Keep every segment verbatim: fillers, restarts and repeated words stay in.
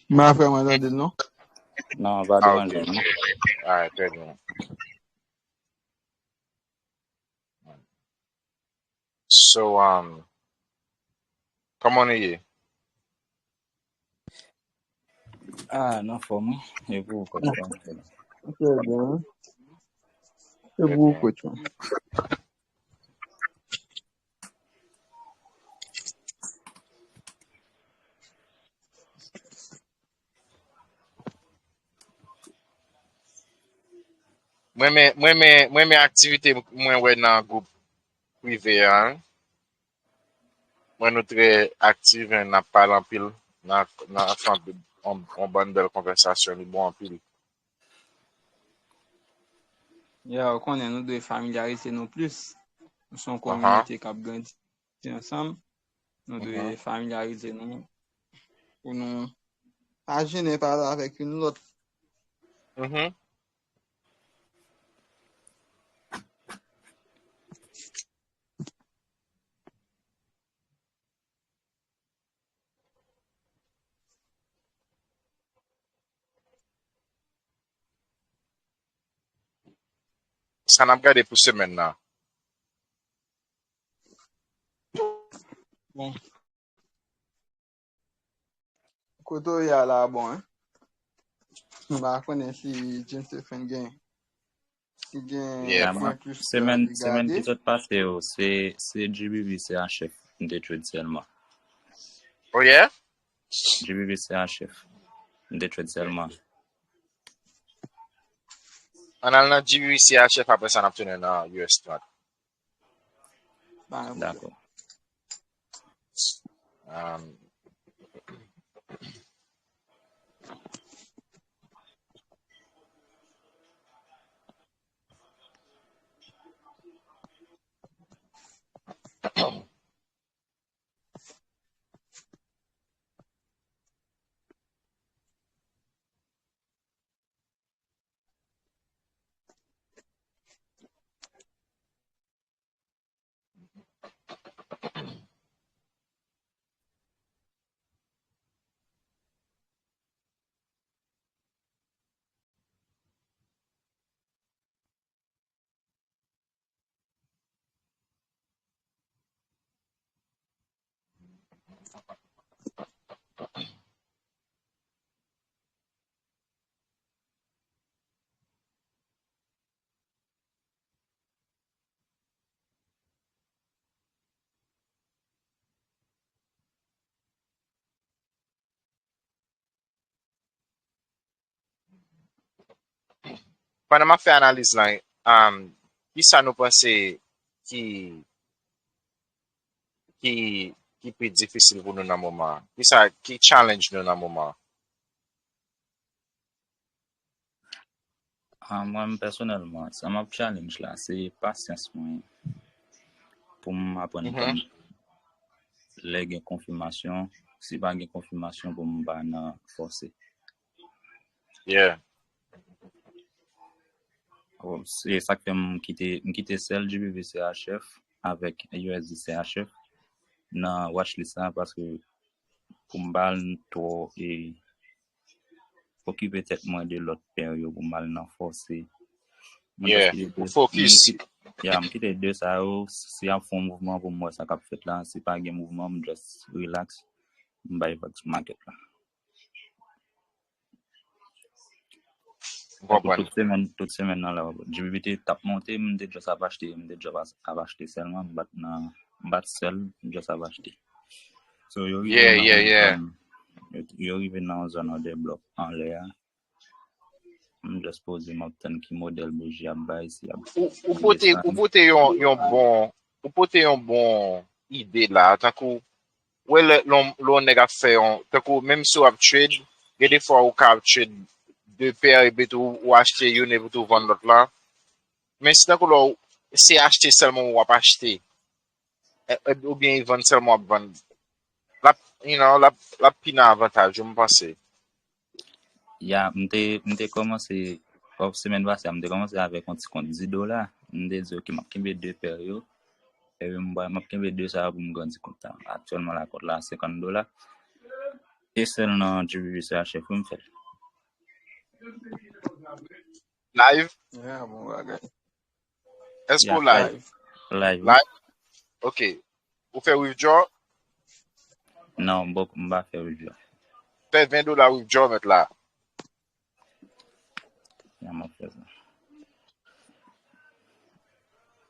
M pa vrèman tande l non. Non, pa deranje non. Alright, trè byen. So, um, kòman nou ye? Ah, nan fòm wi. E pou ou kòman? Trè byen. E pou ou kòman? Mwen men mwen men mwen men aktivite mwen wè nan gwoup prive a. Mwen nou trè aktif, n ap pale anpil, n ap n ap fè anpil on on bann bèl konvèsasyon, li bon anpil. Ya, ou konnen nou dwe familyarize nou plis. Nou se yon kominote k ap grandi ansanm. Nou dwe familyarize nou pou nou pa jennen pale avèk youn lòt. Sa n ap gade pou semèn nan? Bon. Kote w ye a la bon, hein? M pa konnen si James Stephen gen si gen pwen plis. Semèn semèn ki sot pase yo, se se G B V C H F m te trade sèlman. Oh yeah? G B V C H F m te trade sèlman. Ann al nan G B V C H F, apre sa n ap tounen nan U S trant. Dakò. Pandan m ap fè analiz lan, um, kisa nou panse ki ki ki pi difisil pou nou nan moman an? Kisa ki challenge nou nan moman an? Ah, mwen menm pèsonèlman, sa m ap challenge la, se pasyans mwen pou m aprann tann lè gen konfimasyon, si pa gen konfimasyon pou m pa nan fòse. Yeah. Se sa k fè m kite m kite sèl G B V C H F avèk U S D C H F nan watchlist la paske pou m pa al twò e okipe tèt mwen de lòt pè yo pou m al nan fòse. Yeah, ou fokis. Ya, m kite de sa yo, si y ap fè yon mouvman pou m wè sa k ap fèt la, si pa gen mouvman, m just relax, m bay vag sou makèt la. Tout semèn, tout semèn nan la, G B V T t ap monte, m te just ap achte, m te just ap achte sèlman, m bat nan, m bat sèl, m just ap achte. So, yo rive nan yon zòn, yo rive nan yon zòn order block anlè a. M just poze, m ap tann ki modèl bouji y ap bay, si y ap. Ou, ou pote, ou pote yon, yon bon, ou pote yon bon ide la, tankou, wè lè lè yon nèg ap fè yon, tankou, menm si w ap trade, gen de fwa ou ka ap trade de pè, epi tou ou achte youn, epi tou vann lòt la. Men si tankou lè w, se achte sèlman w ap achte, oubyen e vann sèlman w ap vann, l ap, you know, l ap, l ap pi nan avantaj ou, m panse. Ya, m te, m te kòmanse, semèn pase a, m te kòmanse avèk yon ti kont di dola. M te di, oke, m ap kenbe de pè yo. Epi m, m ap kenbe de sa yo pou m grandi kont la. Aktyèlman, la, kont la, senkant dola. E sèl nan G P P C H F wi m fè l. Live? Yeah, bon bagay. Èske Ya, w live? Live, live, wi. Live? Ok. Ou fè withdraw? Non, m poko, m pa fè withdraw. Fè ven dola withdraw mèt la. Ya, m ap fè sa.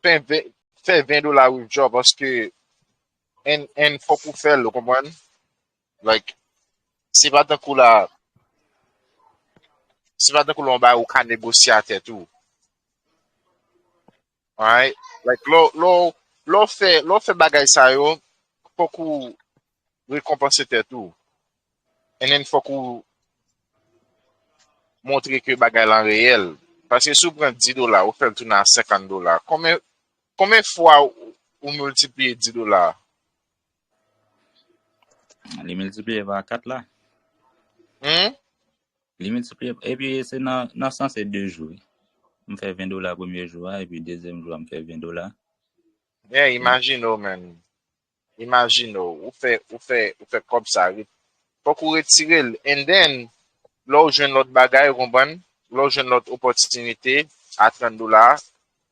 Fè ven, fè ven dola withdraw paske and, and fòk ou fè l, ou konprann? Like, se pa tankou la, se pa tankou la yon bagay ou ka negosye a tèt ou. Alright? Like, lè w- lè w- lè w fè, lè w fè bagay sa yo, fòk ou rekonpanse tèt ou. And then fòk ou montre ke bagay lan reyèl. Paske si w pran dis dola, ou fè l tounen a senkant dola. Konbyen, konbyen fwa ou, ou miltipliye dis dola? Li miltipliye pa kat la. Hmm? Li miltipliye. Epi se nan, nan sans se de jou. Wi. M fè ven dola premye jou a, epi dezyèm jou a, m fè ven dola. Yeah, imagine w, man. Imagine w, ou fè, ou fè, ou fè kòb sa, ret- fòk ou retire l. And then, lè w jwenn lòt bagay, ou konprann? Lè w jwenn lòt opòtinite a trant dola,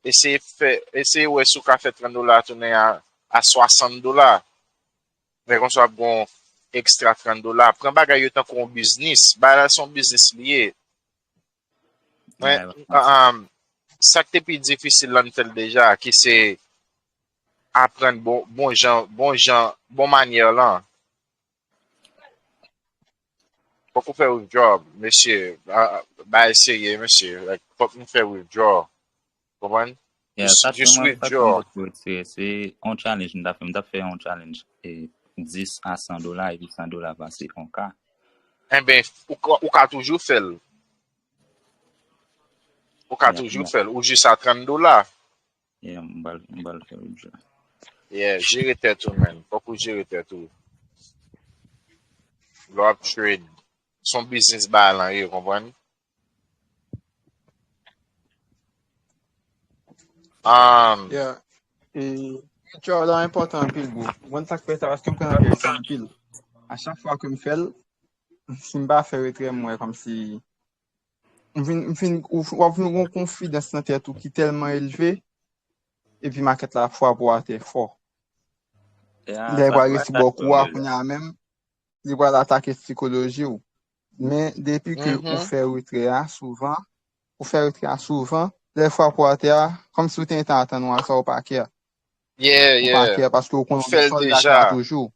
eseye fè, eseye wè si w ka fè trant dola tounen a, a swasant dola. Men konsa w ap gon ekstra trant dola. Pran bagay yo tankou yon biznis. Bagay la se yon biznis li ye. Mwen, Ya, um, sa k te pi difisil la m fè l deja, ki se aprann bon, bon jan, bon jan, bon manyè lan. Fòk ou fè withdraw, mesye. Ah, ah, bagay serye, mesye. Like, fòk nou fè withdraw. Konprann? Ya, Just, sa fè just mwen, sa fè withdraw. mwen tou retire. Se yon challenge m t ap fè. M t ap fè yon challenge e dis a san dola, epi san dola pase yon ka. Enben, ou ka, ou ka toujou fè l. Ou ka Ya, toujou bon. Fè l. Ou jis a trant dola. Ya, m pral, m pral fè withdraw. Yeah, jere tèt ou, man. Fòk ou jere tèt ou. Lè w ap trade, se yon biznis bagay lan ye, konprann? Um, Yeah. E withdraw la enpòtan anpil, bro. Mwen sa k fè sa paske m konn fè sa anpil. A chak fwa ke m fè l, si m pa fè retrè, m wè kòmsi m vin, m vin, ou, w ap vin yon konfidans nan tèt ou ki tèlman elve, epi makèt la frape w atè fò. Ya, Lè sa pral fè resi sa bò kou a, fè kounye a menm, li pral atake sikoloji w. Men depi ke ou mhm. Fè retrè a souvan, ou fè retrè a souvan, lè frape w atè a, kòmsi ou te gentan atann ou a sa ou pa kè. Yeah, Ou pa yeah. kè paske ou Ou konnen fè l sòlda ki la deja. Toujou.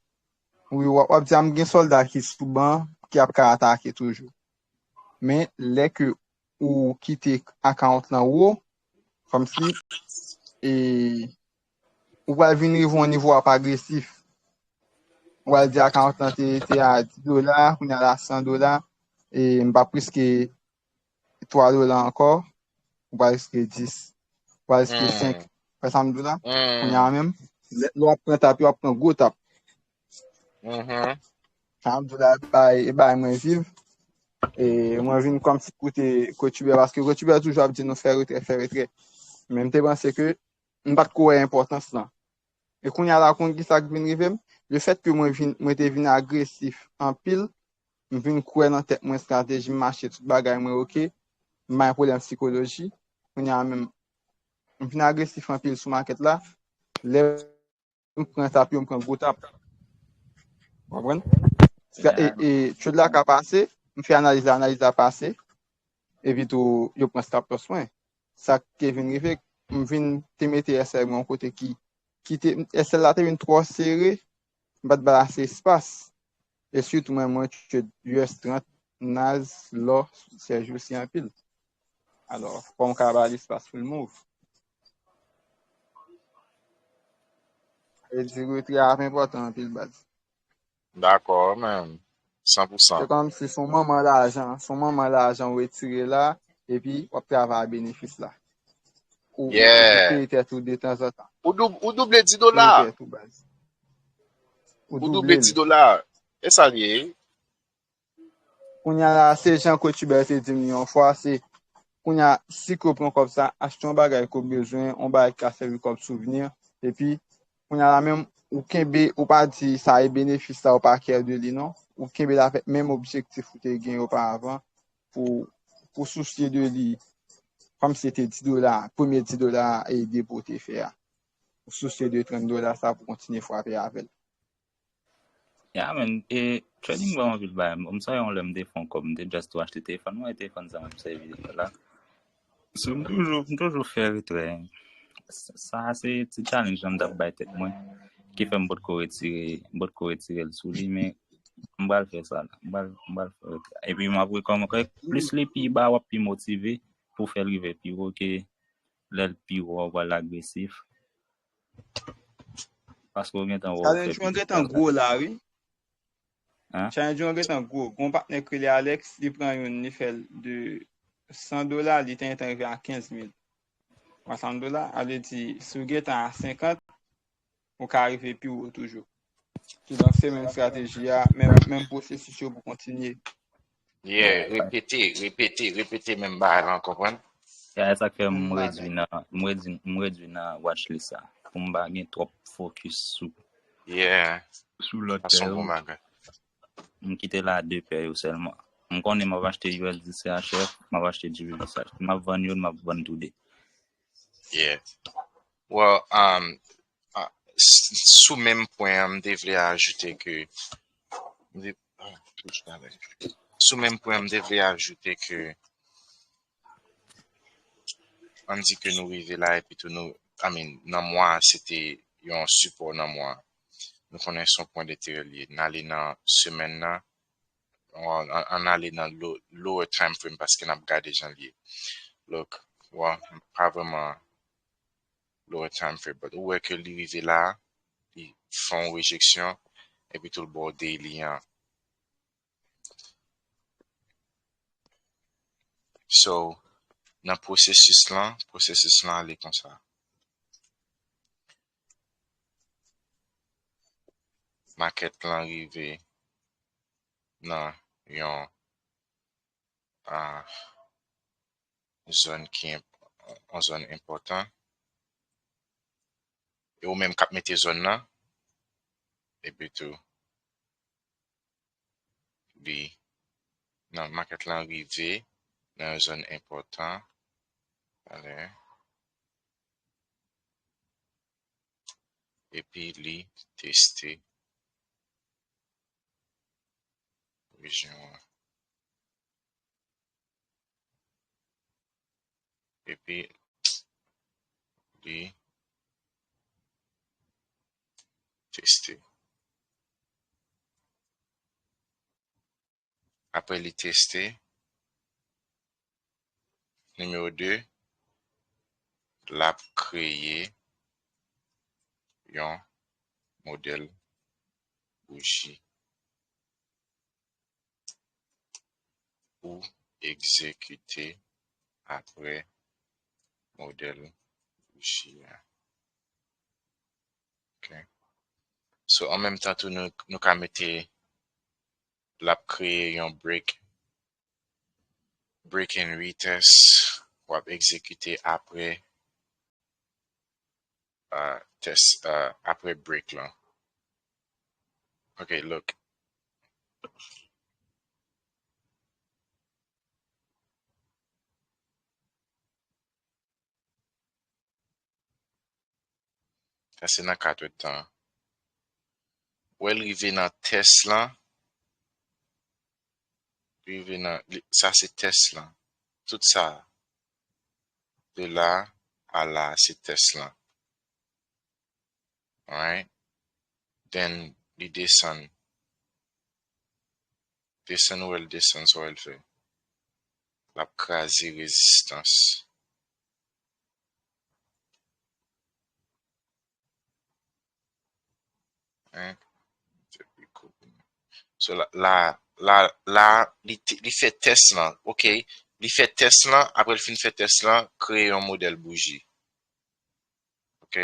Wi, w ap, w ap di a m gen sòlda ki sou ban, ki ap ka atake toujou. Men lè ke ou kite akawont lan wo, kòmsi e, ou pral vin rive yon nivo ap agresif. Ou pral di akawont lan te, te a dis dola, kounye a la san dola, e m p ap riske twa dola ankò, ou pral riske dis, ou pral riske senk. Hmm. Fè sa m di w la, kounye a Hmm. menm, lè lè w ap pran tap, yo ap pran gwo tap. Mhm. Sa m di w la, e bay, e bay mwen viv. E mwen vin kòmsi koute Coach Hubert, paske Coach Hubert toujou ap di nou fè retrè, fè retrè. Men m te panse ke m pa t ko wè enpòtans lan. E kounye a la, konn ki sa k vin rive m? Lefèt ke mwen vin, mwen te vin agresif anpil, m vin kwè nan tèt mwen, estrateji m mache, tout bagay mwen oke, m pa gen pwoblèm sikoloji. Kounye a menm, m vin agresif anpil sou makèt la. Lè m pran tap yo, m pran gwo tap. Konprann? Sa- E, Ya, e trade la ka pase, m fè analiz la, analiz la pase, epi tou yo pran stop loss mwen. Sa k te vin rive, m vin te mete S L mwen yon kote ki, ki te, S L la te vin twò sere, m pa t ba l ase espas. E sitou mwen, mwen trade U S trant, Nas, lò, sèjousi anpil. Alò, fò m ka ba l espas pou l move. E di retrè a ap enpòtan anpil, baz. Dakò, man. San pou san. Se kòmsi se yon manman lajan, se yon manman lajan ou retire la, epi w ap travay a benefis la. Ou, ou, ou Yeah. Peye tèt ou detanzantan. Ou, doub, ou double dis Peye dola. Tèt ou, baz. Ou Ou double double l. Dis dola. E sa l ye. Kounye a la, se jan Coach Hubert te di m yon fwa, se kounye a, si ke w pran kòb sa, achte yon bagay ke w bezwen, yon bagay ki ka sèvi kòm souvni, epi kounye a la menm, ou kenbe, ou pa di sa e benefis la, ou pa kè de li non. ou kenbe l avèk menm objektif ou te gen oparavan pou, pou sousye de li, kòmsi se te dis dola, premye dis dola e depo ou te fè a. Ou sousye de trant dola sa pou kontinye frape avè l. Ya, men, e trading ban anpil bagay. M sonje yon lè m te fè yon kòb, m te just tou achte telefòn mwen, e telefòn sa mwen sèvi la. So, m toujou, m toujou fè retrè. Sa, se ti challenge lan m t ap bay tèt mwen, ki fè m potko retire, m potko retire l sou li, men m pral fè sa la. M pral, m pral fè retrè. Epi m ap rekòmanse, plis li pi ba, w ap pi motive pou fè l rive pi wo ke lè l pi wo, w pral agresif. Paske w gentan wè w fè plis. Challenge lan gentan gwo la, wi. Hein? Challenge lan gentan gwo. Gon patnè k rele Alex, li pran youn, li fè l de san dola, li te gentan rive a kenz mil. Twa san dola, a vle di, si w gentan a senkant, ou ka rive pi wo toujou. Kidonk, se menm estrateji a, menm, menm pwosesis yo pou kontinye. Yeah, repete, repete, repete menm bagay lan, konprann? Ya, e sa k fè m redwi nan, m redwi, m redwi nan watchlist sa. Pou m pa gen twòp focus sou, Yeah, sou lòt sa se pè yon bon yo. Bagay. M kite la de pè yo sèlman. M konnen m ap achte U S D C H F, m ap achte G B P C H F. M ap vann youn, m ap vann tou de. Yeah. Well, um, ah, s- sou menm pwen an, m te vle ajoute ke, m te- ah, touch talè. Sou menm pwen an, m te vle ajoute ke, ann di ke nou rive la, epi tou nou, I mean, nan mwa a, se te yon sipò nan mwa a. Nou konnen se yon pwen denterè li ye. N ale nan semèn nan, ann, ann ale nan lo- lower time frame paske n ap gade jan li ye. Look, well, pa vrèman lower time frame, but ou wè ke li rive la, li fè yon rejeksyon, epi tou l ba w daily an. So, nan pwosesis lan, pwosesis lan ale konsa. Makèt lan rive nan yon, ah, zòn ki enp- yon zòn enpòtan. E ou menm k ap mete zòn nan, epi tou, li, nan makèt lan rive nan yon zòn enpòtan, talè, epi li teste rejyon an. Epi li teste. Apre li teste, nimewo de, l ap kreye yon modèl bouji pou egzekite apre modèl bouji a. Ok. So, an menm tan tou, nou, nou ka mete, l ap kreye yon break, break and retest, w ap egzekite apre, uh, test, uh, apre break lan. Ok, look. Sa se nan kat è tan. Ou wè l rive nan test lan. Li rive nan, li- sa se test lan. Tout sa. De la a la, se test lan. Alright? Then, li desann. Desann, ou wè l desann, sa w wè l fè. L ap kraze rezistans. Hein? So, la, la, la, la, li, te- li fè test lan, ok? Li fè test lan, apre l fin fè test lan, kreye yon modèl bouji. Ok?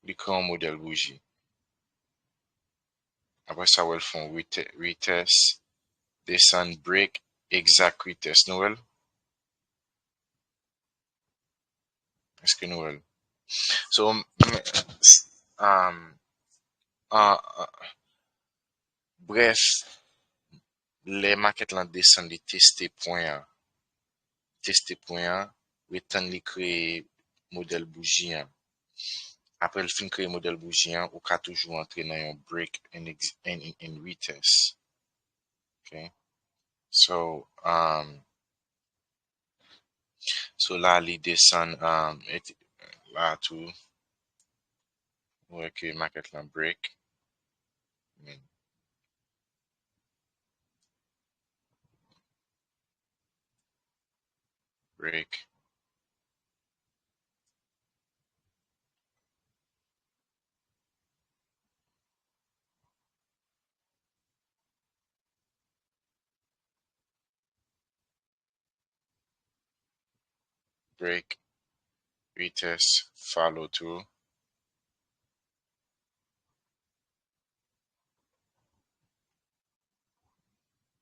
Li kreye yon modèl bouji. Apre sa, w wè l fè yon rete- retest, desann, break, exact retest. Nou wè l? Èske nou wè l? So, m- s- um, an, an, brèf, lè makèt lan desann, li teste pwen an. Teste pwen an, ret tann li kreye modèl bouji an. Apre l fin kreye modèl bouji an, ou ka toujou antre nan yon break and, ex- and, and, and retest. Ok. So, um, so la, li desann, um, et, la tou, ou wè ke makèt lan break. Break. Break, retest, follow through.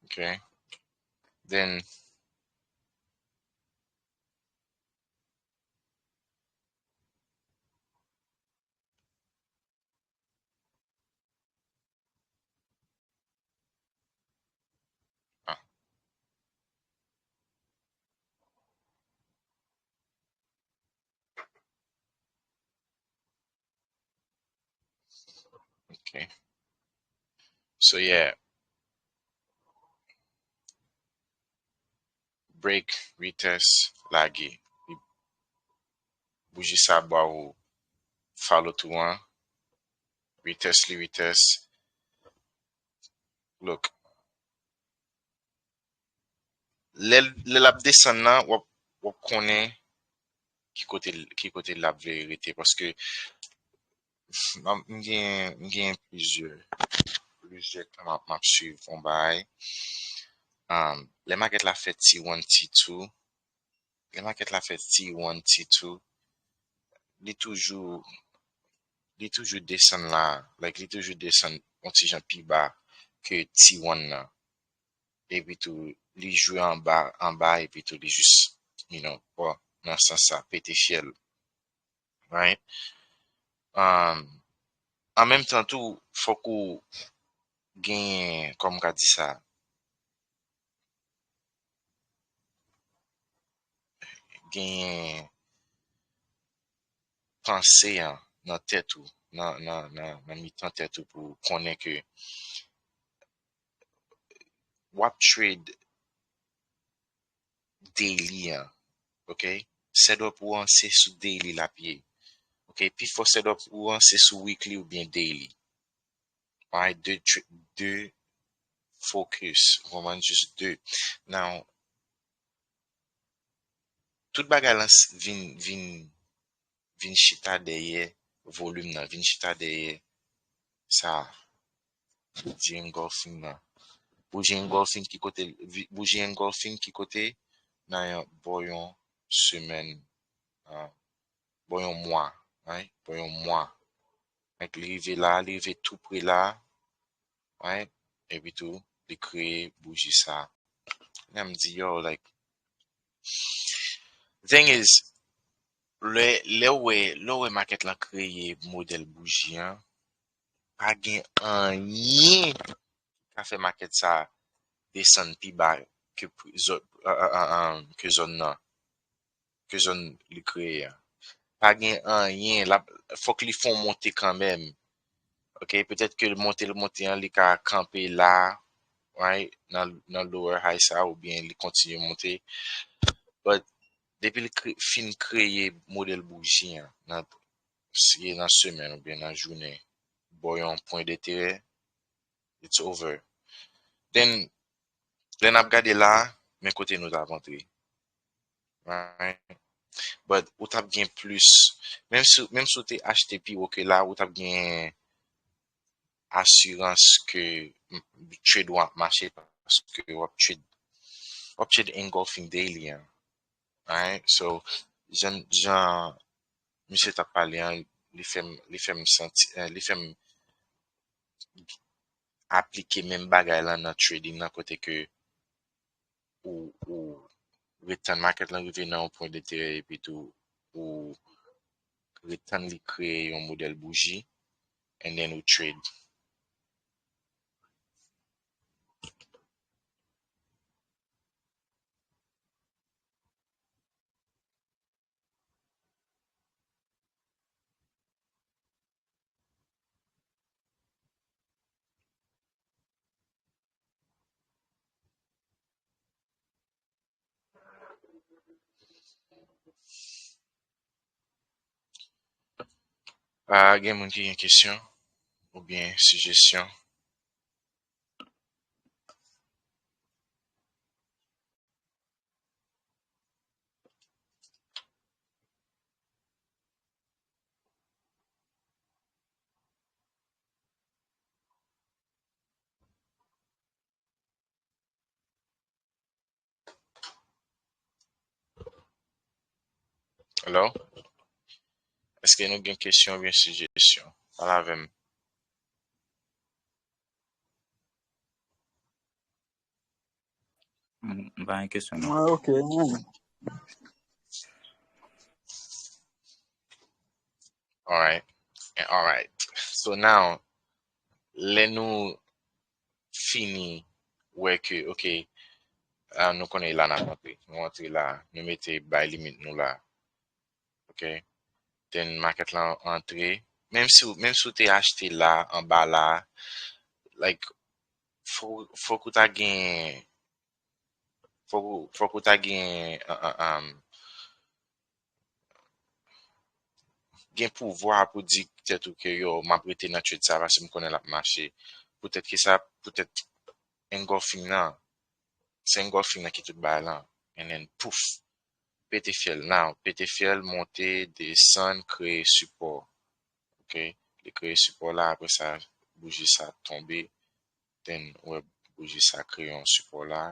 Okay. Then Ok. So yeah. Break, retest, lage. Bouji sa ba ou follow through an. Retest li, retest. Look. Lè, lè l ap desann nan, w ap, w ap konnen ki kote, ki kote l ap vle rete. Paske m, m gen, m gen plizyè, plizyè tan m ap, m ap swiv yon bagay. Um, lè makèt la fè T one, T two, lè makèt la fè T one, T two, li toujou, li toujou desann la, like, li toujou desann yon ti jan pi ba ke T one nan. Epi tou, li jwe anba, anba, epi tou, li jis, you know, bon, nan sans sa, pete fyèl. Right? Um, an menm tan tou, fòk ou genyen, kòman m ka di sa, genyen panse an nan tèt ou, nan, nan, nan, nan mitan tèt ou pou konnen ke w ap trade daily an, ok? Setup ou an se sou daily l ap ye. Ok, pifò setup ou an se sou weekly oubyen daily. Alright, de, tr- de focus, ou konprann, jis de. Now, tout bagay lan s- vin, vin, vin chita dèyè volim nan, vin chita dèyè sa, bouji engulfing nan. Bouji engulfing ki kote, vi- bouji engulfing ki kote nan yon, bò yon semèn, ah, bò yon mwa, right? Bò yon mwa. Donk, li rive la, li rive tou pre la, right? Epi tou, li kreye bouji sa. Lè m di, yo, like, thing is, lè, lè w wè, lè w wè makèt lan kreye modèl bouji an, pa gen anyen ki ka fè makèt sa desann pi ba ke pri- zò- a- a- a- a- ke zòn nan, ke zòn li kreye a. Pa gen anyen, l ap, fòk li fè yon monte kanmenm. Ok, petèt ke l monte, l monte an, li ka kanpe la, right, nan, nan lower high sa, oubyen li kontinye monte. But, depi li kre- fin kreye modèl bouji an, nan, si nan semèn oubyen nan jounen, bò yon pwen denterè, it's over. Then, lè n ap gade la, men kote nou t ap antre. Right? But ou t ap gen plis, menm si, menm si w te achte pi wo ke la, ou t ap gen asirans ke m- trade ou ap mache paske w ap trade, w ap trade engulfing daily an. Right? So, jan, jan misye t ap pale an, li fè m, li fè m santi, eh, li fè m aplike menm bagay lan nan trading nan kote ke ou, ou ret tann makèt lan rive nan yon pwen denterè epi tou ou ret tann li kreye yon modèl bouji. and then ou trade. Ah, gen moun ki gen kesyon oubyen sijesyon? Hello? Èske nou gen kesyon oubyen sijesyon? Pale avè m. M pa gen kesyon non. Mwen ok. Alright. Alright. So now, lè nou fini wè ke, ok, ah, nou konnen la n ap antre. Nou antre la, nou mete bay limit nou la. Ok. Then market lan antre. Menm si, menm si w te achte la, anba la, like, fò, fòk ou ta gen, fòk, ou- fòk ou ta gen, uh, uh, um, gen pouvwa pou di tèt ou ke yo, m ap rete nan trade sa paske m konnen l ap mache. Poutèt ki sa, poutèt engulfing nan, se engulfing nan ki tout bagay lan. And then, pouf, pete fyèl. Now, pete fyèl, monte, desann, kreye sipò. Ok? Li kreye sipò la, apre sa, bouji sa tonbe. Then, ou wè bouji sa kreye yon sipò la.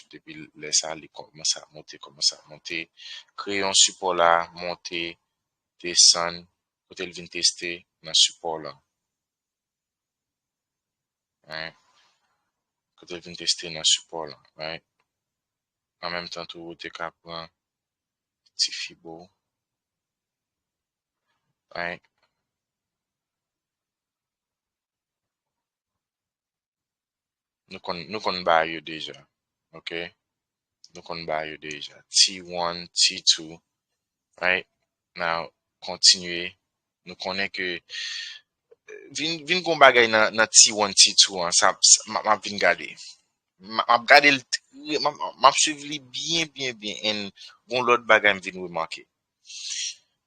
Depi lè sa, li kòmanse ap monte, kòmanse ap monte. Kreye yon sipò la, monte, desann, kote l vin teste nan sipò la. Right? Kote l vin teste nan sipò la, right? An menm tan tou, ou te ka pran ti fibo. Right? Nou konn, nou konn bagay yo deja. Ok? Nou konn bagay yo deja. T one, T two. Right? Now, kontinye. Nou konnen ke, eh, vin, vin gon bagay nan, nan T one, T two an, sa, sa, m, m ap vin gade. M, m ap gade l trè, m, m, m ap swiv li byen, byen, byen. And gon lòt bagay m vin remake.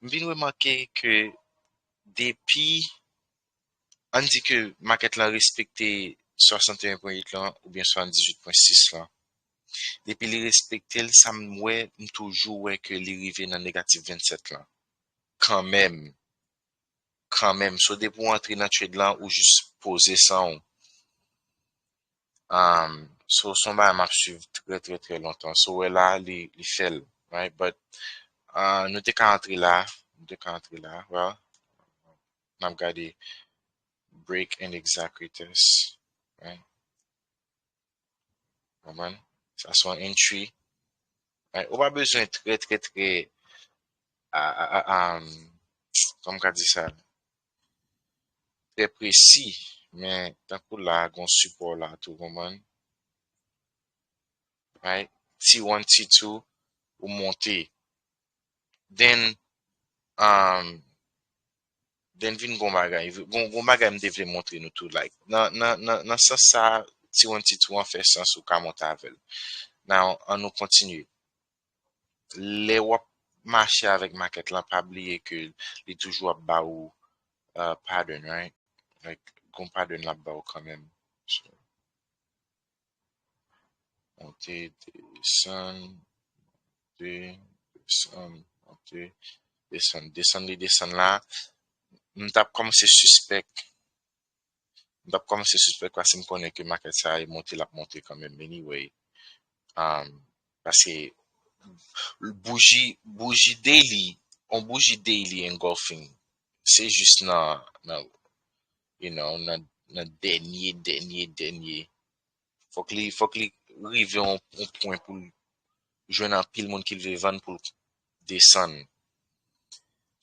M vin remake ke depi ann di ke makèt lan respekte swasanteyen pwen uit lan oubyen swasanndizuit pwen sis lan. Depi li respekte l, sa m wè, m toujou wè ke li rive nan negatif vennsèt lan. Kanmenm. Kanmenm. So, depi w antre nan trade lan, ou jis poze san w. Um, so, se yon bagay m ap swiv trè, trè, trè lontan. So, w wè la, li, li fè l, right? But, uh, nou te ka antre la, nou te ka antre la, well, n ap gade break and exactly test, right? Konprann? Sa se yon entry. Right? Ou pa bezwen trè, trè, trè, a, a, a, a, um, kòman m ka di sa? Trè presi, men tankou la, gon sipò la tou, konprann? Right? T one, T two, ou monte. Then, um, then vin gon bagay. Gon, gon bagay m te vle montre nou tou, like, nan, nan, nan, nan sans sa, T one, T two an fè sans ou ka monte avè l. Now, ann nou kontinye. Lè w ap mache avèk makèt lan, pa bliye ke li toujou ap ba ou, uh, pattern, right? Like, gon pattern l ap ba ou kanmenm. So, monte, desann, monte, desann, monte, desann, desann, li desann la. M t ap kòmanse sispèk. M t ap kòmanse sispèk paske m konnen ke makèt sa a monte, l ap monte kanmenm. Anyway, um, paske bouji, bouji daily, yon bouji daily engulfing, se jis nan, nan, you know, nan, nan dènye, dènye, dènye. Fòk li, fòk li rive yon, yon pwen pou l jwenn anpil moun ki vle vann pou l desann.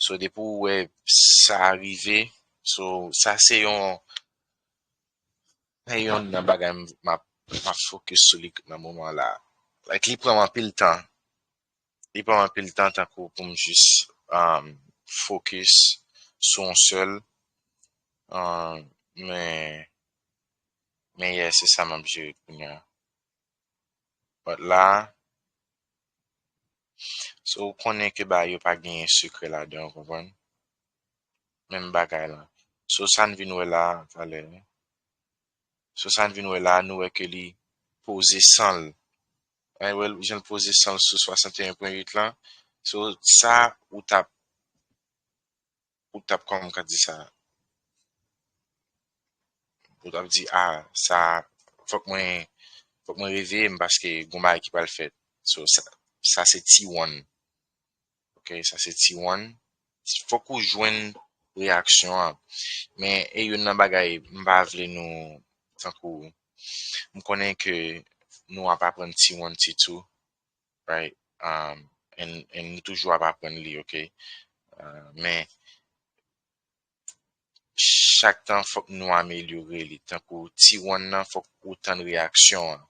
So, depi w wè sa rive, So, sa se yon, se yon nan bagay m, m ap, m ap focus sou li nan moman la. Like, li pran m anpil tan. Li pran m anpil tan tankou pou m jis, um, focus sou yon sèl. Um, men, men yeah, se sa m ap jere kounye a. But la, so ou konnen ke bagay yo pa genyen sekrè ladan, ou konprann? Menm bagay la. So sa n vin wè la talè. So sa n vin wè la, nou wè ke li poze san l. Ay, wè, jan l poze san l sou swasanteyen pwen uit lan. So sa, ou t ap, ou t ap, kòman m ka di sa? Ou t ap di, ah, sa, fòk mwen, fòk mwen reveye m paske gon bagay ki pral fèt. So, sa, sa se T one. Ok, sa se T one. Fòk ou jwenn reyaksyon an. Men, e youn nan bagay, m pa vle nou, tankou, m konnen ke nou ap aprann T one, T two, right? Um, and, and nou toujou ap aprann li, ok? Uh, men, chak tan, fòk nou amelyore li. Tankou T one nan, fòk ou tann reyaksyon an.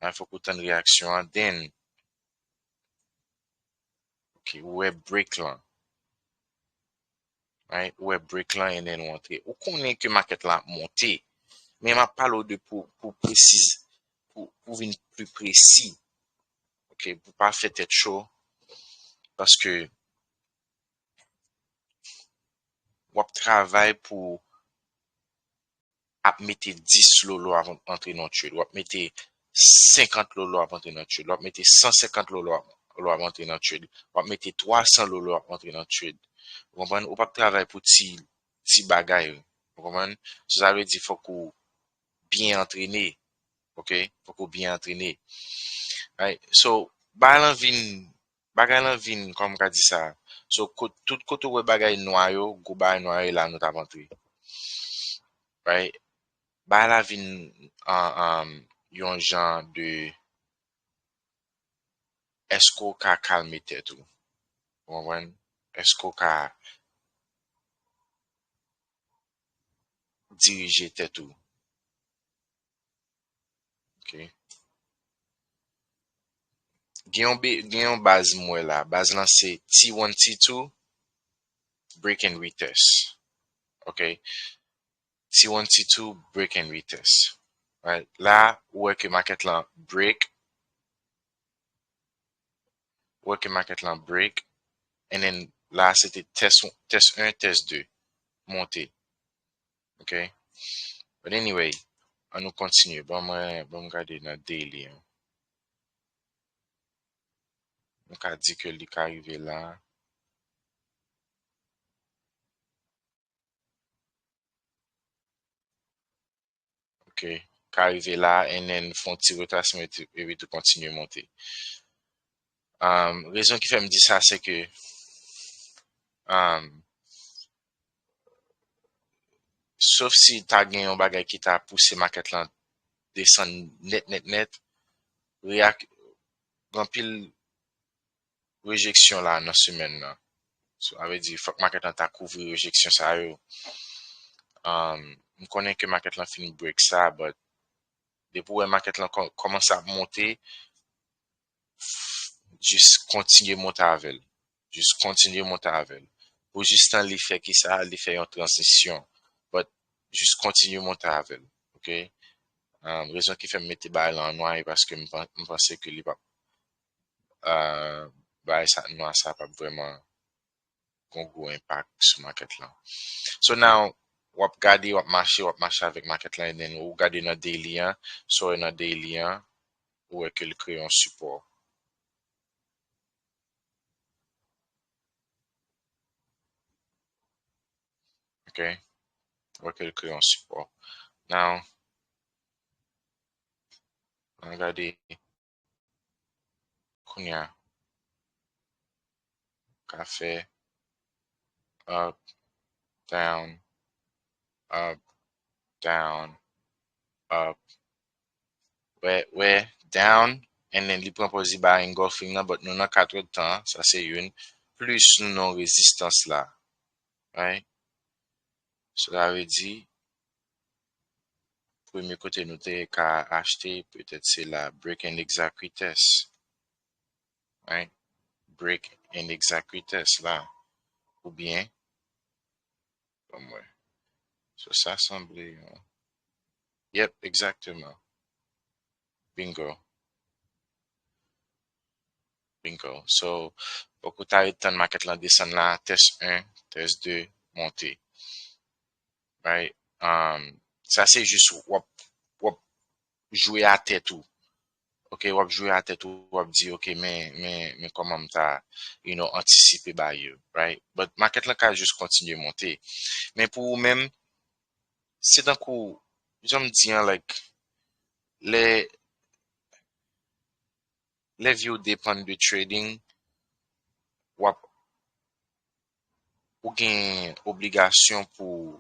Right? Fòk ou tann reyaksyon an, then, ok, ou wè break lan. Right? Ou wè break lan, and then ou antre. Ou konnen ke market la ap monte. Men m ap pale w de pou, pou presiz, pou, pou vin pli presi. Ok, pou pa fè tèt cho. Paske w ap travay pou ap mete dis lolo avan antre nan trade. W ap mete senkant lolo avan antre nan trade. W ap mete san senkant lolo avan antre nan trade. W ap mete twa san lolo avan antre nan trade. Ou konprann? Ou p ap travay pou ti, ti bagay. Ou konprann? So, sa vle di fòk ou byen antrene. Ok? Fòk ou byen antrene. Right? So, bagay lan vin, bagay lan vin, kòman m ka di sa? So, tout kote ou wè bagay nwa yo, gwo bagay nwa yo, e la nou t ap antre. Right? Bagay la vin an, an, yon jan de, èske w ka kalme tèt ou? Ou konprann? Èske w ka dirije tèt ou? Ok. Gen yon, gen yon baz m wè la. Baz lan se T one, T two, break and retest. Ok. T one, T two, break and retest. Right? La, ou wè ke market lan break. Ou wè ke market lan break. And then, la, se te test, test un, test deux. Monte. Ok? But anyway, an nou kontinye. Bon, mwen, bon, m gade nan daily an. M ka di ke li ka rive la. Ok. Ka rive la, and then fè yon ti retrasman epi, epi tou kontinye monte. Um, rezon ki fè m di sa, se ke, um, sof si ta gen yon bagay ki ta pouse market lan desann nèt, nèt, nèt, reyak-, gen anpil rejeksyon la nan semèn nan. So, sa vle di, fòk market lan ta kouvri rejeksyon sa yo. Um, m konnen ke market lan fin break sa, but depi w wè market lan kò-, kòmanse ap monte, jis kontinye monte avè l. Jis kontinye monte avè l. Pou jistan li fè ki sa, li fè yon tranzisyon. But, jis kontinye monte avè l. Ok? Um, rezon ki fè m mete bagay lan an nwa, e paske m pan-, m panse ke li p ap, uh, bagay sa, nwa sa p ap vrèman gon gwo enpak sou market lan. So now, w ap gade, w ap mache, w ap mache avèk market lan, and then ou gade nan daily an, so nan daily an, ou wè ke l kreye yon sipò. Ok? Ou wè ke l kreye yon sipò. Now, ann gade kounye a. Ka fè up, down, up, down, up. Wè, wè, down, and then li pran pòz li ba engulfing nan, but nou nan kat èdtan, sa se youn, plis nou nan rezistans la. Right? Sa vle di, premye kote nou te ka achte, petèt se la, break and exact retest. Right? Break and exact retest la. Oubyen, ban m wè. So, sa sanble yon. Yep, egzakteman. Bingo. Bingo. So, fòk ou ta ret tann makèt lan desann la, test un, test deux, monte. Right? Um, sa se jis w ap, w ap jwe a tèt ou. Ok, w ap jwe a tèt ou, w ap di, ok, men, men, men kòman m ta, you know, antisipe ba yo, right? But makèt lan ka jis kontinye monte. Men pou ou menm, se tankou, jan m di an, like, lè, lè vi w depann de trading, w ap, ou gen obligasyon pou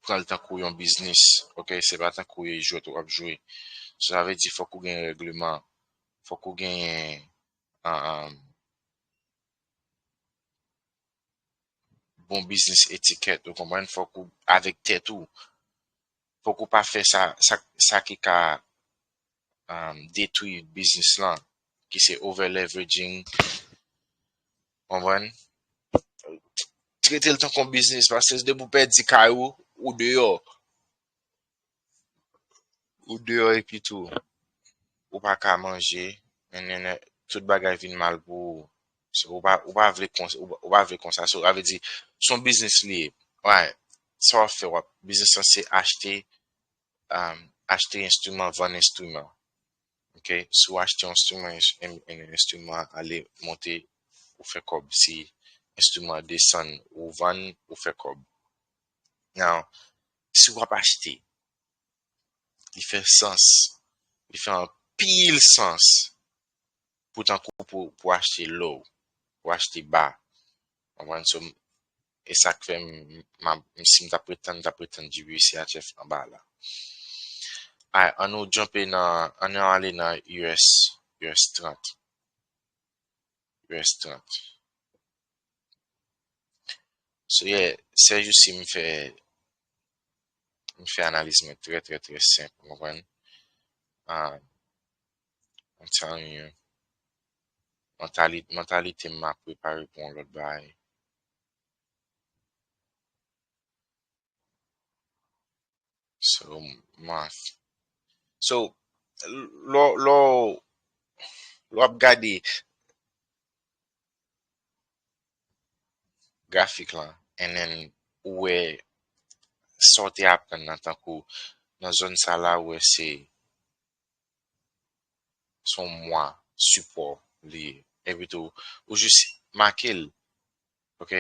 pran l tankou yon biznis, ok? Se pa tankou e jwèt w ap jwe. Sa vle di fòk ou gen règleman, fòk ou gen, ah, ah, bon biznis etikèt, ou konprann? Fòk ou, avèk tèt ou, fòk ou pa fè sa, sa, sa ki ka, um, detwi biznis lan, ki se over leveraging, konprann? Trete l tankou yon biznis, paske depi w pèdi kay ou, ou deyò. Ou deyò epi tou, ou pa ka manje, nenene, tout bagay vin mal pou ou. So, ou pa, ou pa vle konsa, ou pa, ou pa vle konsa. So, sa vle di, se yon biznis li ye. Right. Sa w ap fè, w ap, biznis lan se achte, um, achte enstriman, vann enstriman. Ok? Si w achte yon enstriman, en-, en-, enstriman ale monte, ou fè kòb. Si enstriman desann, ou vann, ou fè kòb. Now, si w ap achte, li fè sans. Li fè anpil sans pou tankou pou, pou achte low, pou achte ba. Konprann? So, e sa k fè m, m, m, si m t ap ret tann, m t ap ret tann G B C H F anba la. Alright, ann nou jump nan, ann nou ale nan U S, U S trant. U S trant. So, yeah, sèjousi m fè, m fè analiz mwen trè, trè, trè senp, ou konprann? Ah, I'm telling you. Mantali-, mantalite m ap prepare pou yon lòt bagay. So, math. So, lò, lò, lò ap gade grafik lan, and then ou wè sa w te aprann nan, tankou nan zòn sa la, ou wè se, se yon mwa sipò li ye. Epi tou, ou jis make l, ok?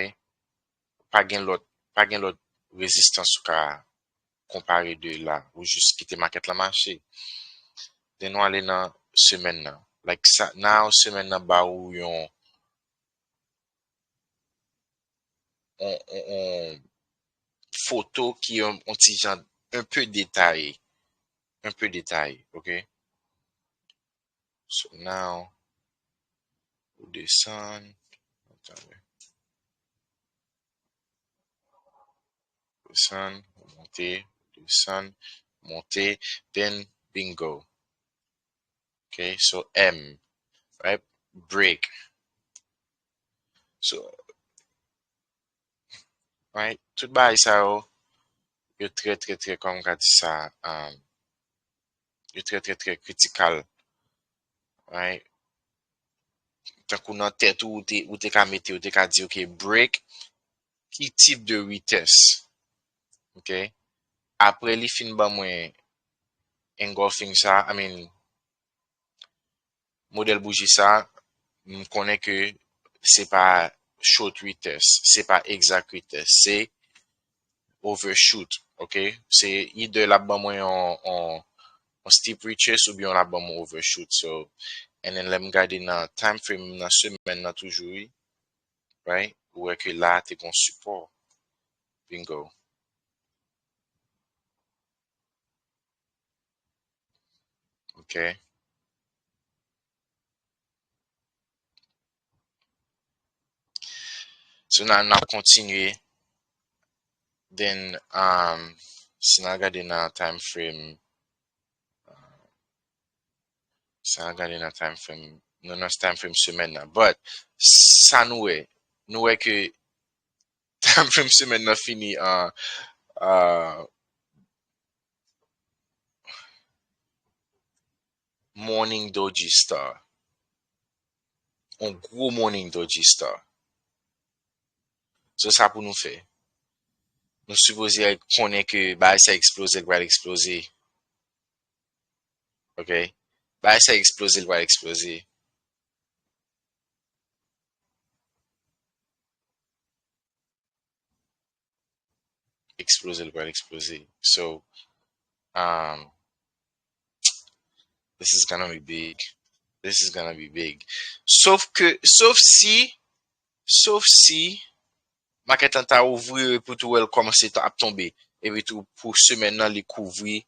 Pa gen lòt, pa gen lòt rezistans ou ka konpare de la, ou jis kite makèt lan mache. Then nou ale nan semèn nan. Like sa, now semèn nan ba ou yon, yon, yon, yon foto ki yon, yon ti jan un peu détaillé. Un peu détaillé, ok? So now, ou desann, desann, monte, desann, monte, then bingo. Ok, so M, right? Break. So, right? Tout bagay sa yo, yo trè, trè, trè, kòman m ka di sa, um, yo trè, trè, trè kritikal. Right? Tankou nan tèt ou, ou te, ou te ka mete, ou te ka di, ok, break, ki tip de retest? Ok? Apre li fin ban mwen engulfing sa, I mean, modèl bouji sa, m konnen ke se pa short retest, se pa exact retest, se overshoot, ok? Se either l ap ban mwen yon, yon, yon steep retrace oubyen l ap ban mwen overshoot. So, and then lè m gade nan time frame nan semèn nan toujou, wi, right? Ou wè ke la te gon sipò. Bingo. Ok. So, n a, n ap kontinye. Then, um, si n al gade nan time frame, uh, si n al gade nan time frame, nou nan time frame semèn nan. But, sa nou wè, nou wè ke time frame semèn nan fini an, uh, morning doji star. Yon gwo morning doji star. So, sa pou nou fè. Nou sipoze konnen ke bagay sa eksploze, l pral eksploze. Ok? Bagay sa eksploze, l pral eksploze. Eksploze, l pral eksploze. So, um, this is gonna be big. This is gonna be big. Sof ke, sof si, sof si, makèt lan ta ouvri epi tou wè l kòmanse ta ap tonbe. Epi tou pou semèn nan, li kouvri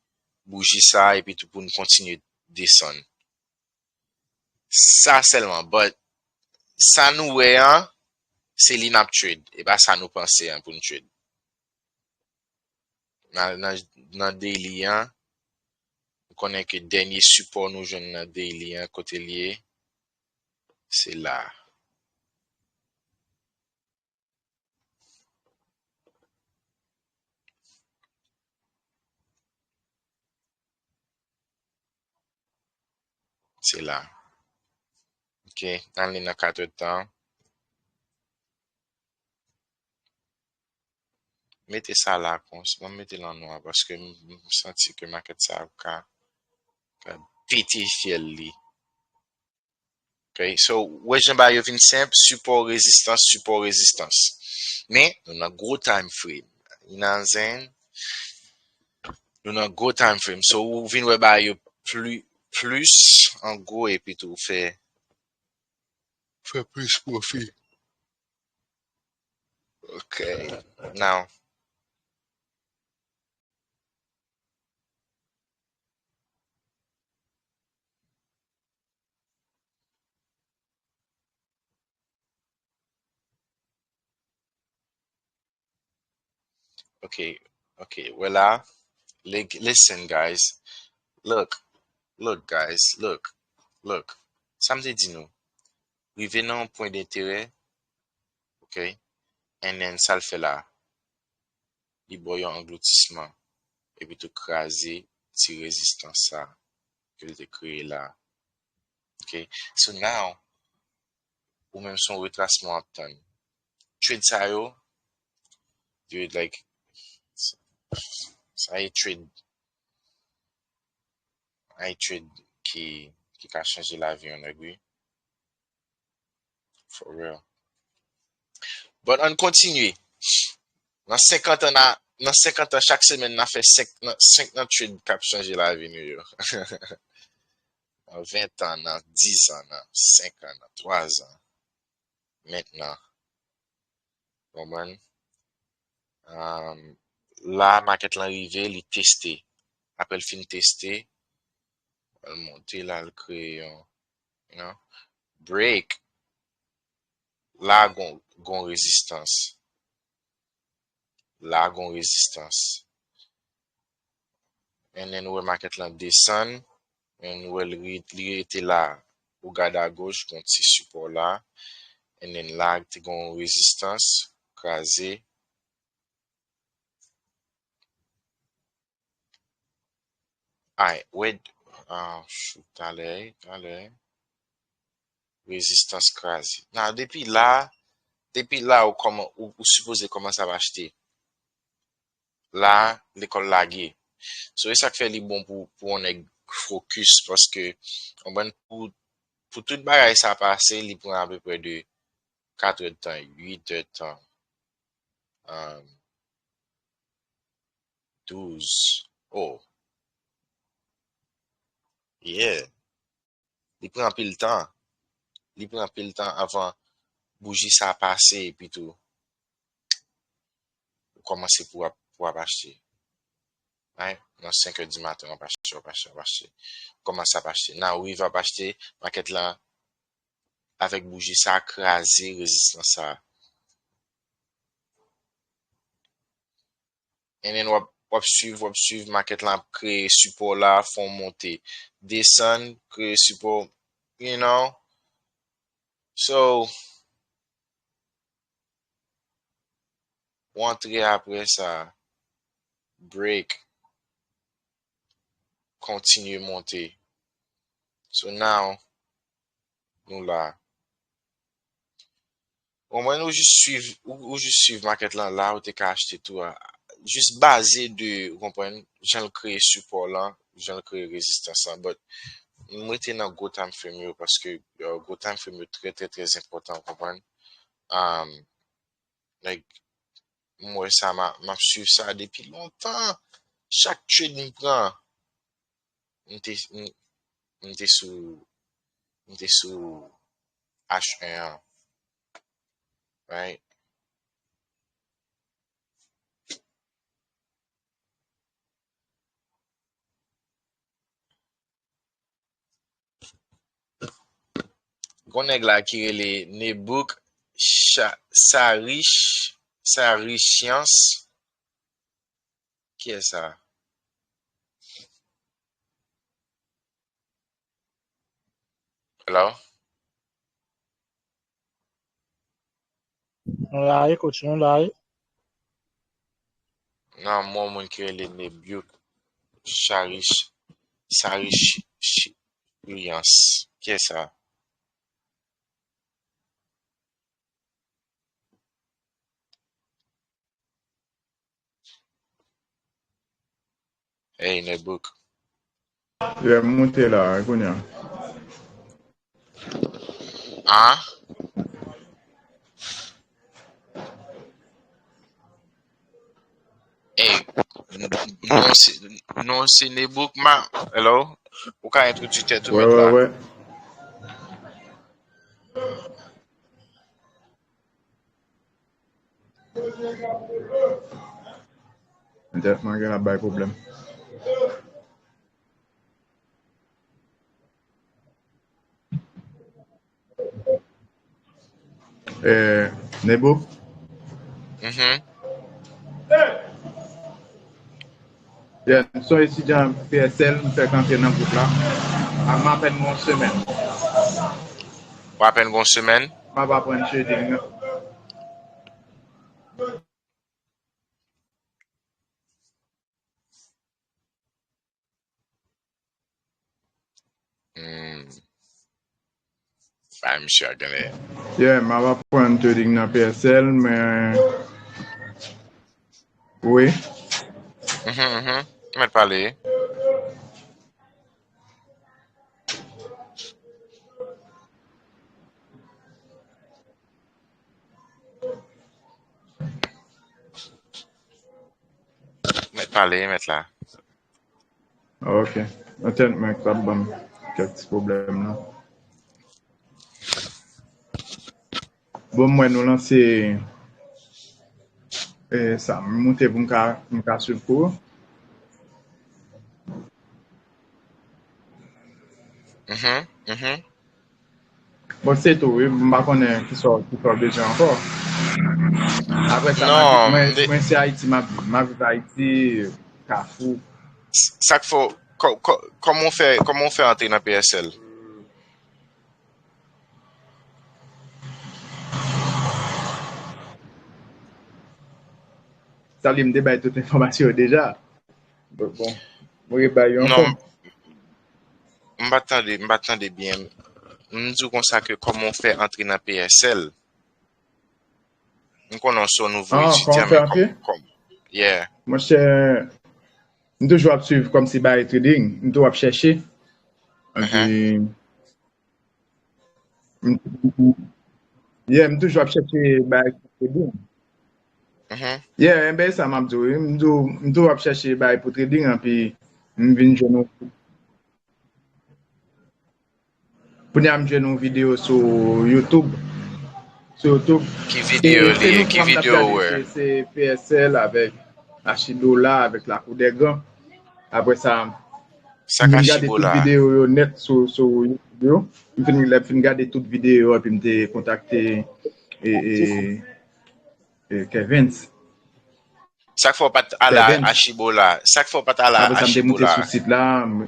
bouji sa, epi tou pou n kontinye desann. Sa sèlman, but sa nou wè an, se li n ap trade. E pa sa nou panse an pou n trade. Nan, nan, nan daily an, nou konnen ke dènye sipò nou jwenn nan daily an, kote l ye, se la. Se la. Ok, n ale nan kat èdtan. Mete sa la konsa, mwen mete l an nwa paske m, m santi ke makèt sa ap ka, ka pete fyèl li. Ok, so, wè jan bagay yo vin senp, sipò, rezistans, sipò, rezistans. Men, nou nan gwo time frame. You know what I'm saying? Nou nan gwo time frame. So, ou vin wè bagay yo pli, plis, an gwo, epi tou fè, fè plis pwofi. Ok, now. Ok, ok, wè la. Li-, listen, guys. Look, look, guys, look, look. Sa m te di nou. Rive nan yon pwen denterè, ok? And then, sa l fè la? Li ba w yon angloutisman. Epi tou kraze ti rezistans sa ke l te kreye la. Ok? So now, ou menm se yon retrasman w ap tann. Trade sa yo, yo like, sa e trade, sa e trade ki, ki ka chanje lavi yon nèg, wi. For real. But ann kontinye. Nan senkant an, na, nan senkant an, chak semèn, n a fè senk nan, senk nan trade k ap chanje lavi nou yo. Nan ven an, nan dis an, nan senk an, nan twa zan. Mentnan. Konprann? Um, la, makèt lan rive, li teste. Apre l fin teste, l monte la, l kreye yon, you know, break. La, gon, gon rezistans. La, gon rezistans. And then, ou wè makèt lan desann. And ou wè li, li rete la. Ou gade agoch, gon ti sipò la. And then la, te gon rezistans, kraze. Ay, wè, ah, shoot, talè, talè. Rezistans kraze. Nan, depi la, depi la, ou kòman, ou, ou sipoze kòmanse ap achte. La, lekòl lage. So, e sa k fè li bon pou, pou yon nèg fokis, paske, konprann, pou, pou tout bagay sa pase, li pran apeprè de kat èdtan, uit èdtan, um, douz. Oh. Yeah. Li pran anpil tan. Li pran anpil tan avan bouji sa pase, epi tou, ou kòmanse pou w ap, pou w ap achte. Right? Nan senk è di maten, w ap achte, w ap achte, w ap achte. Ou kòmanse ap achte. Nan, ou rive ap achte, makèt la, avèk bouji sa, kraze rezistans sa. And then w ap, w ap swiv, w ap swiv market lan ap kreye sipò la, fè yon monte, desann, kreye sipò, you know. So, w antre apre sa, break, kontinye monte. So now, nou la. Ou konprann, ou jis swiv, ou, ou jis swiv market lan la, ou te ka achte tou a. Jis baze de, ou konprann, jan l kreye sipò lan, jan l kreye rezistans lan. But, m rete nan gwo time frame yo, paske, yo, gwo time frame yo trè, trè, trè enpòtan, ou konprann? Um, like, m wè sa, m a, m ap swiv sa depi lontan. Chak trade m pran, m te, m, m te sou, m te sou H one an, right? Gon nèg la ki rele Nebook Cha-, Sarish, Sarishians. Kiyès sa? Hello? Nou la wi, coach, nou la wi. Non, m wè yon moun ki rele Nebuk Charish, Sarish Ch-, Chirians. Kiyès sa? Hey, Nebook. Yeah, m moute la, kounye a. Ah? Hey, n-, n-, non, se, non, se Nebook ma-, hello? Ou ka entwodui tèt ou Wè, mèt wè, la? Wè. Entènèt mwen gen ap bay pwoblèm. Eh, Nebo? Mhm. Yeah, m se yon etidyan P S L, m fèk antre nan gwoup la. Ak m apèn gon semèn. Ou apèn gon semèn? M ap aprann trading nan. Hmm. Bay misye a gade. Yeah, m ap aprann trading nan P S L, men wi. Mhm, mhm. Mèt pale. Mèt pale, mèt la. Ok. Entènèt mwen k ap ban m kèk ti pwoblèm la. Bon, mwen nou lanse eh, sa, m moute pou m ka, m ka swiv kou. Mhm, mhm. Bon, se tou, wi. M pa konnen kisa w, kisa w bezwen ankò. Apre sa, Non, mwen, m de- mwen se Ayiti, m ap viv. M ap viv Ayiti, Kafou. S-, sa k fè w, kò-, kò-, kòman w fè, kòman w fè antre nan P S L? Sa li, m te bay tout enfòmasyon yo deja. Bon, bon, mwen rebay yo ankò. Non, m pa tande, m pa tande byen. M di w konsa ke kòman w fè antre nan P S L? M konnen w se yon nouvo Ah, etidyan, kòman fè men antre? Kòm, kòm, yeah. Monchè, m toujou ap swiv kòmsi bay trading, m toujou ap chèche. Mhm. Epi, m, m, yeah, m toujou ap chèche bay trading. Mhm. Yeah, enben sa m ap di w, wi. M toujou, m toujou ap chèche bay pou trading, epi m vin jwenn yon Kounye a m jwenn yon videyo sou YouTube. Sou YouTube. Ki videyo li ye? Ki videyo ou wè? Se, se P S L avèk Achidola, avèk Lakou Dègan. Apre sa, Sa k Achibola? M fin gade tout videyo yo nèt sou, sou YouTube yo. M fin, lè m fin gade tout videyo yo, epi m te kontakte e, e, e Kevins. Sa k fè w pa t al a Achibola? Sa k fè w pa t al a Achibola? Apre sa, m te moute sou sit la, m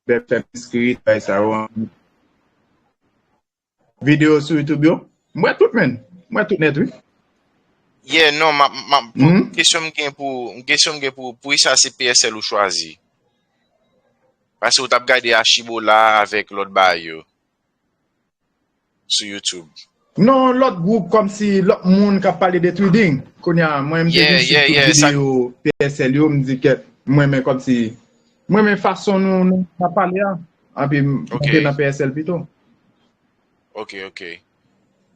fè m enskri, bay sa yo. Videyo sou YouTube yo? M wè tout, menn. M wè tout nèt, wi. Yeah, non, ma, ma, kesyon m gen pou, kesyon m gen pou, poukisa se P S L ou chwazi? Paske ou t ap gade Achibola avèk lòt bagay yo sou YouTube. Non, lòt gwoup, kòmsi lòt moun k ap pale de trading. Kounye a, mwen, m te vin swiv tout videyo P S L yo, m di ke mwen, men kòmsi, mwen, men fason nou, nou ap pale a, anpi m te nan P S L pito. Ok, ok.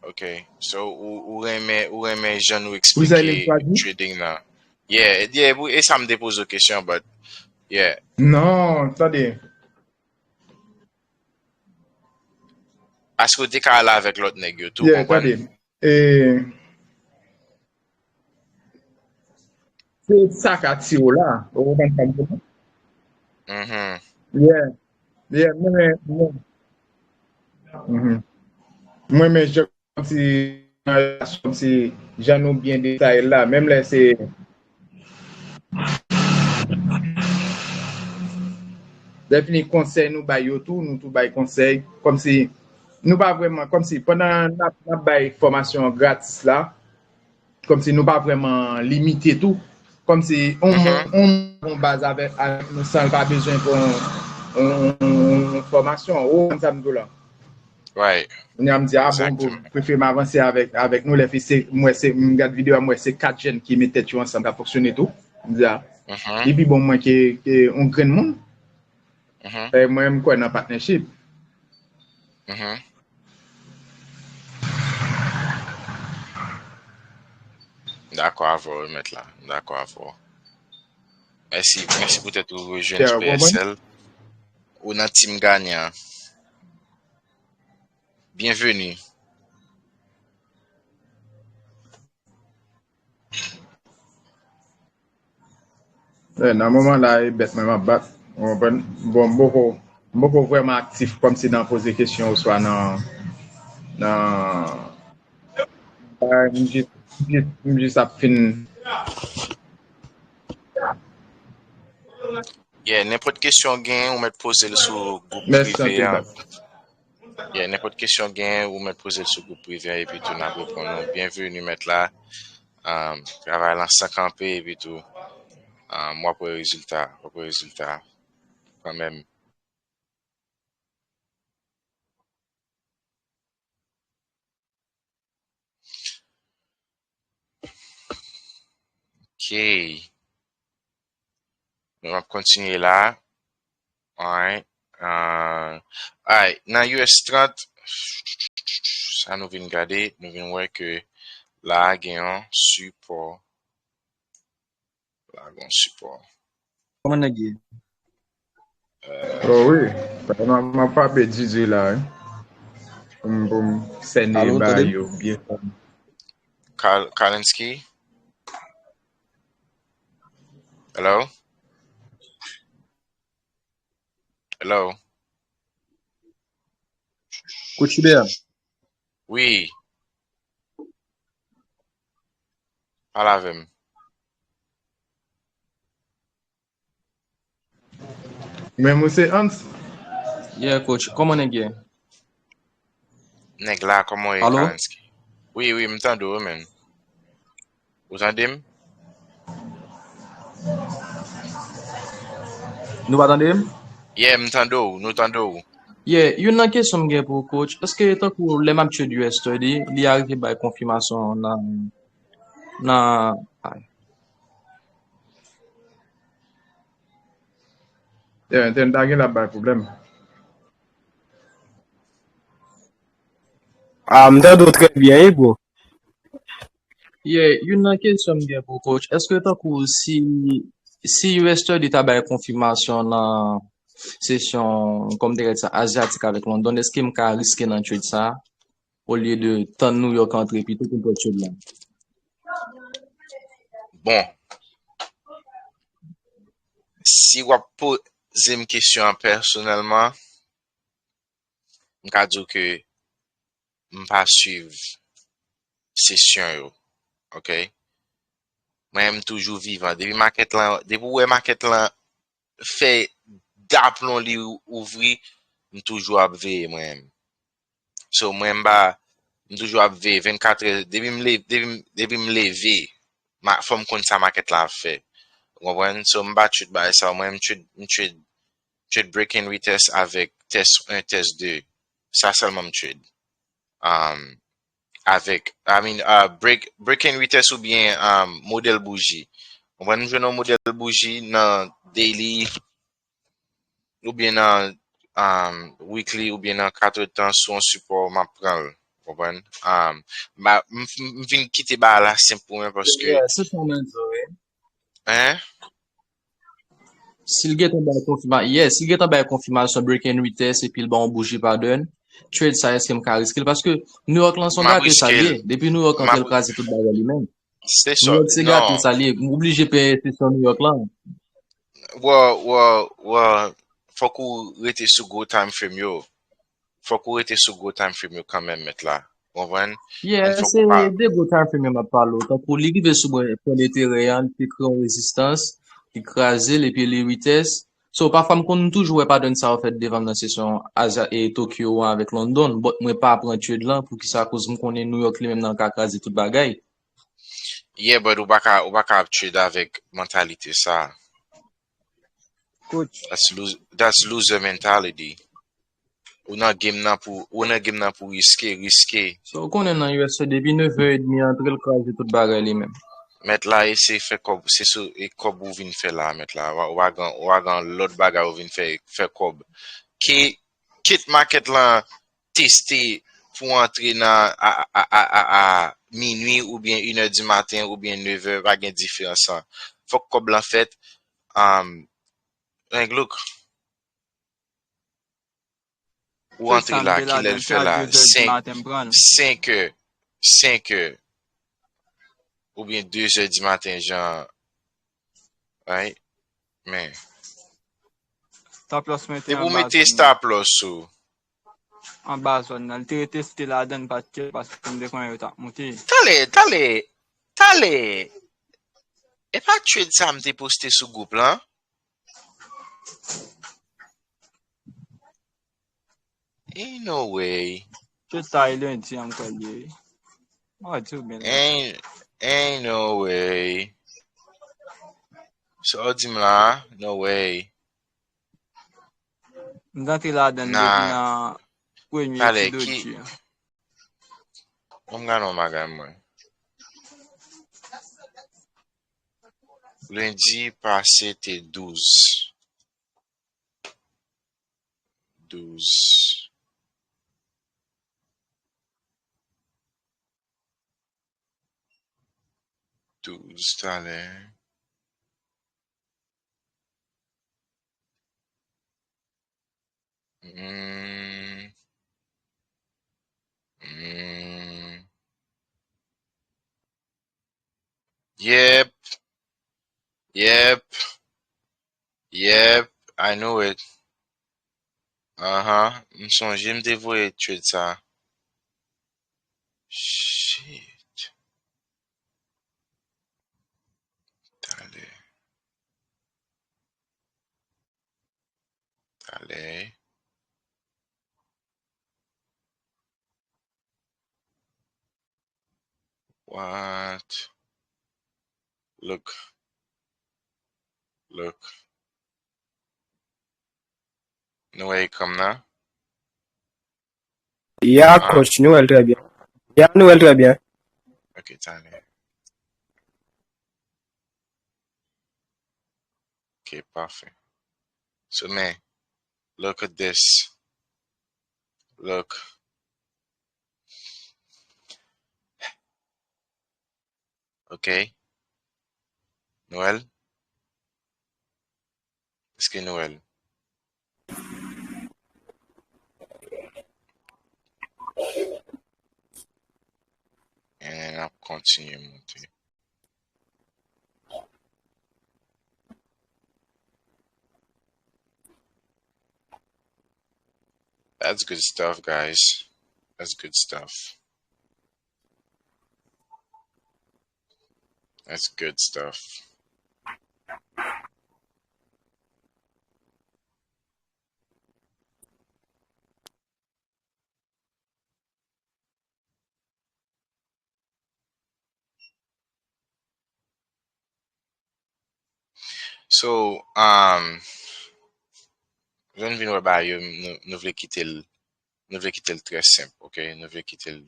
Ok. So, ou, ou renmen, ou renmen jan nou eksplike trading nan. Yeah, yeah, e sa m te poze w kesyon, but, yeah. Non, tande. Paske w te ka al avèk lòt nèg yo tou, yeah, konprann? Tande. E, se sa k atire w la, ou konprann sa m di w la? Mhm. Yeah. Yeah, mwen, mwen, mhm. Mwen, men, jan, kòmsi, kòmsi jan nou byen detaye la, menm lè se, lè fini konsèy nou bay yo tou, nou tou bay konsèy, kòmsi nou pa vrèman, kòmsi pandan n ap, n ap bay fòmasyon gratis la, kòmsi nou pa vrèman limite tou. Kòmsi on moun, on moun baz avèk, avèk nou san l pa bezwen pran yon, yon, yon, yon fòmasyon. Ou konprann sa m di w la? Right. Kounye a m di, a bon, m prefere m avanse avèk, avèk nou. Lè fi se, m wè se, m gad videyo a, m wè se kat jèn ki met tèt yo ansanm k ap fonksyone tou. M di, a, li pi bon mwen ke, ke yon grenn moun. Mhm. E mwen, m kwè nan partnership. Mhm. M dakò avè w, wi, mèt la. M dakò avè w. Mèsi, mèsi poutèt ou rejwenn P S L. Ou nan team ganyan. Byenveni. Eh, nan moman la, e bèt mwen m ap bat. Ou konprann? Bon, m poko, m poko vrèman aktif kòmsi nan poze kesyon oswa nan, nan, eh, m jis, m jis, m jis ap fin. Yeah, nenpòt kesyon w gen, ou mèt poze l sou gwoup prive an. Yeah, nenpòt kesyon w gen, ou mèt poze l sou gwoup prive an, epi tou n ap reponn ou. Byenveni, mèt la. Um, travay lan san kanpe, epi tou, um, w ap wè rezilta, w ap wè rezilta kanmenm. Ok. Nou ap kontinye la. Alright. Uh, alright. Nan U S trant, sa nou vin gade, nou vin wè ke la gen yon sipò. La gen yon sipò. Kòman nèg ye? Oh wi. M ap, m ap frape D J la, wi. Pou m, pou m sène ba yo byen. Kal-, Kalinski? Hello? Hello? Coach Hubert. Wi. Pale avè m. Men, mesye Hans. Yeah, coach. Kòman nèg ye? Nèg la, kòman w ye, Kalinski? Wi, wi, m tande w, man. Ou tande m? Nou pa tande m? Yeah, m tande w, nou tande w. Yeah, youn nan kesyon m gen pou coach, èske tankou lè m ap trade U S thirty, li arive bay konfimasyon nan, nan, ay. Yeah, entènèt la gen la bay pwoblèm. Ah, m tande w trè byen, wi, bro. Yeah, youn nan kesyon m gen pou coach, èske tankou si, si U S thirty ta bay konfimasyon nan sesyon, kòm te rèd sa, azyatik avèk London, èske m ka riske nan trade sa, olye de tann New York antre pito pou m pran trade la? Bon, si w ap poze m kesyon an pèsonèlman, m ka di w ke m pa swiv sesyon yo, ok? Mwen, m toujou vivan. Depi makèt lan, depi w wè makèt lan fè daplon li ouvri, m toujou ap veye mwen menm. So, mwen, m pa, m toujou ap veye vennkatrè, depi m leve, depi m, depi m leve, ma, fò m konn sa makèt la ap fè. Ou konprann? So, m pa trade bagay sa, mwen, m trade, m trade, trade break and retest avèk test un, test de. Sa sèlman m trade. Um, avèk, I mean, uh, break, break and retest oubyen, um, modèl bouji. Ou konprann? M jwenn yon modèl bouji nan daily, oubyen nan, um, weekly, oubyen nan katrè tan sou yon sipò, m ap pran l. Ou konprann? Um, m, m, m vin kite bagay la senp pou mwen paske. Yeah, se sa mwen di, wi. Hein? Si l gentan bay konfima-, yeah, si l gentan bay konfimasyon break and retest epi l ba w bouji pattern, trade sa, èske m ka riske l? Paske New York lan se yon gate sa l ye. Depi New York antre l kraze tout bagay li menm. Se sa. New York se gate sa l ye. M oblije peye sesyon New York lan. Well, well, well, fòk ou rete sou gwo time frame yo. Fòk ou rete sou gwo time frame yo kanmenm, mèt la. Ou konprann? Yeah, se de gwo time frame yo m ap pale w. Tankou li rive sou pwen, pwen de terè an, li te kreye yon rezistans, li kraze l, epi li retest. So, pafwa m konn toujou wè pattern sa yo fèt devan m nan sesyon Azya e Tokyo an avèk London, but mwen pa pran trade lan, poukisa? Akoz m konnen New York li menm nan ka kraze tout bagay. Yeah, but ou pa ka, ou pa ka ap trade avèk mantalite sa. Coach. That's lose, that's loser mentality. Ou nan game nan pou, ou nan game nan pou riske, riske. So, ou konnen nan U S A depi nevè edmi antre l kraze tout bagay li menm. Mèt la, e se fè kòb, se sou, e kòb ou vin fè la, mèt la. Ou pa, ou pa gen, ou pa gen lòt bagay ou vin fè, fè kòb. Ki, kit makèt lan teste pou antre nan a, a, a, a, a minwi oubyen inè di maten oubyen nevè, pa gen diferans lan. Fòk kòb lan fèt, um, like, look. Ou antre la, kilè l fè la? Senk, senk è, senk è, oubyen de zè di maten, jan, right? Men. Stop loss mwen te anba zòn nan. Depi w mete stop loss ou. Anba zòn nan. Li te reteste ladan l pa t kè paske m te konnen yo t ap moute. Talè, talè, talè. E pa trade sa m te poste sou gwoup lan? Ain't no way. Trade sa e lendi an m kwè l ye. Mwen di w byen lendi. Ain't, ain't no way. Sa w di m la? No way. M t antre ladan l depi nan premye ti doji an. Bon, m gade yon bagay mwen. Lendi pase te douz. Douz. Douz talè. Hmm. Hmm. Yep. Yep. Yep. I know it. Aha. M sonje m te voye trade sa. Shit. Talè. Talè. What? Look. Look. Nou wè ekran m nan? Ya, coach, nou wè l trè byen. Ya, nou wè l trè byen. Ok, talè. Ok, pafè. So, men, look at this. Look. Ok. Nou wè l? Èske nou wè l? And then ap kontinye monte. That's good stuff, guys. That's good stuff. That's good stuff. So, um, jan n vin wè bagay yo, nou, nou vle kite l, nou vle kite l trè senp, ok? Nou vle kite l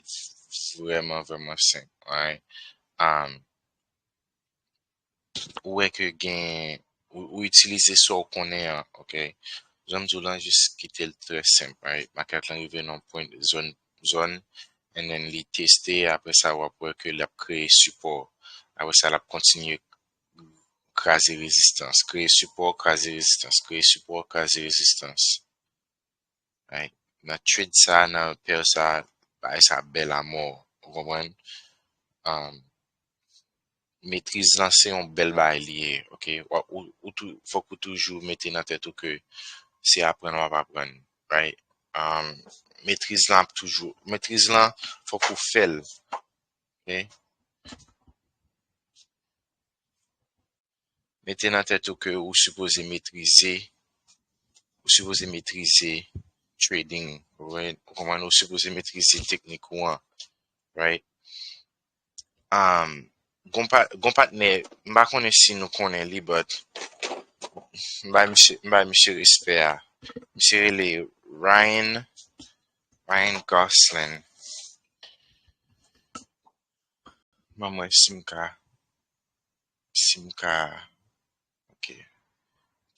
vrèman, vrèman senp, right? Um, ou wè ke gen, ou, ou itilize sa w konnen an, ok? Jan m di w lan, jis kite l trè senp, right? Makèt lan rive nan yon pwen, zòn, zòn, and then li teste, apre sa, w ap wè ke l ap kreye sipò. Apre sa, l ap kontinye kraze rezistans, kreye sipò, kraze rezistans, kreye sipò, kraze rezistans. Right? Nan trade sa, nan pè sa, bagay sa bèl amò. Ou konprann? Um, metriz lan se yon bèl bagay li ye, ok? Ou, ou, ou tou, fòk ou toujou mete nan tèt ou ke se aprann w ap aprann, right? Um, metriz lan ap toujou, metriz lan, fòk ou fè l, ok? Mete nan tèt ou ke ou sipoze metrize, ou sipoze metrize trading, right? Ou konprann, ou sipoze metrize teknik ou an, right? Um, gon pa, gon patnè, m pa konnen si nou konnen li, but m bay misye, m bay misye respè a. Misye rele Ryan, Ryan Gosling. Ban m wè si m ka, si m ka, ok,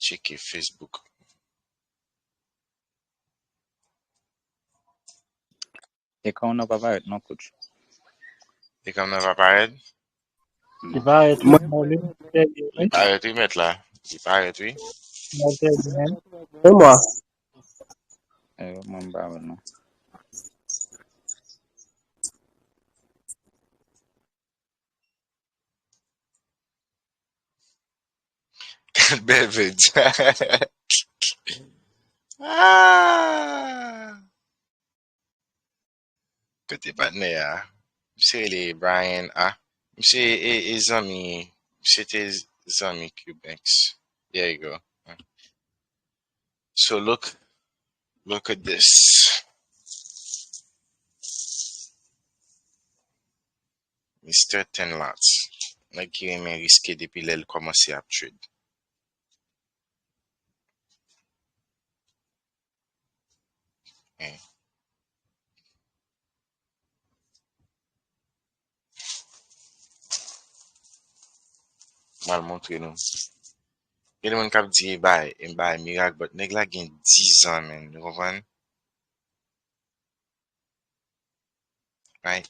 tcheke Facebook. Ekran w nan pa parèt non, coach. Ekran m nan pa parèt? Li parèt, wi, mwen li, li parèt, wi, mèt la. Li parèt, wi. Mwen li menm. E mwa. Eh, mwen m pa wè non. Bèl vèj. Ah! Kote patnè a? Misye rele Brian a. Misye e, e zanmi, misye te zanmi Cubanks. There you go. So look, look at this. Mister Ten Lots. Nèg ki renmen riske depi lè l kòmanse ap trade. Eh. M al montre nou. Gen de moun k ap di, e bay, e bay mirak, but nèg la gen diz an, man. Nou konprann? Right?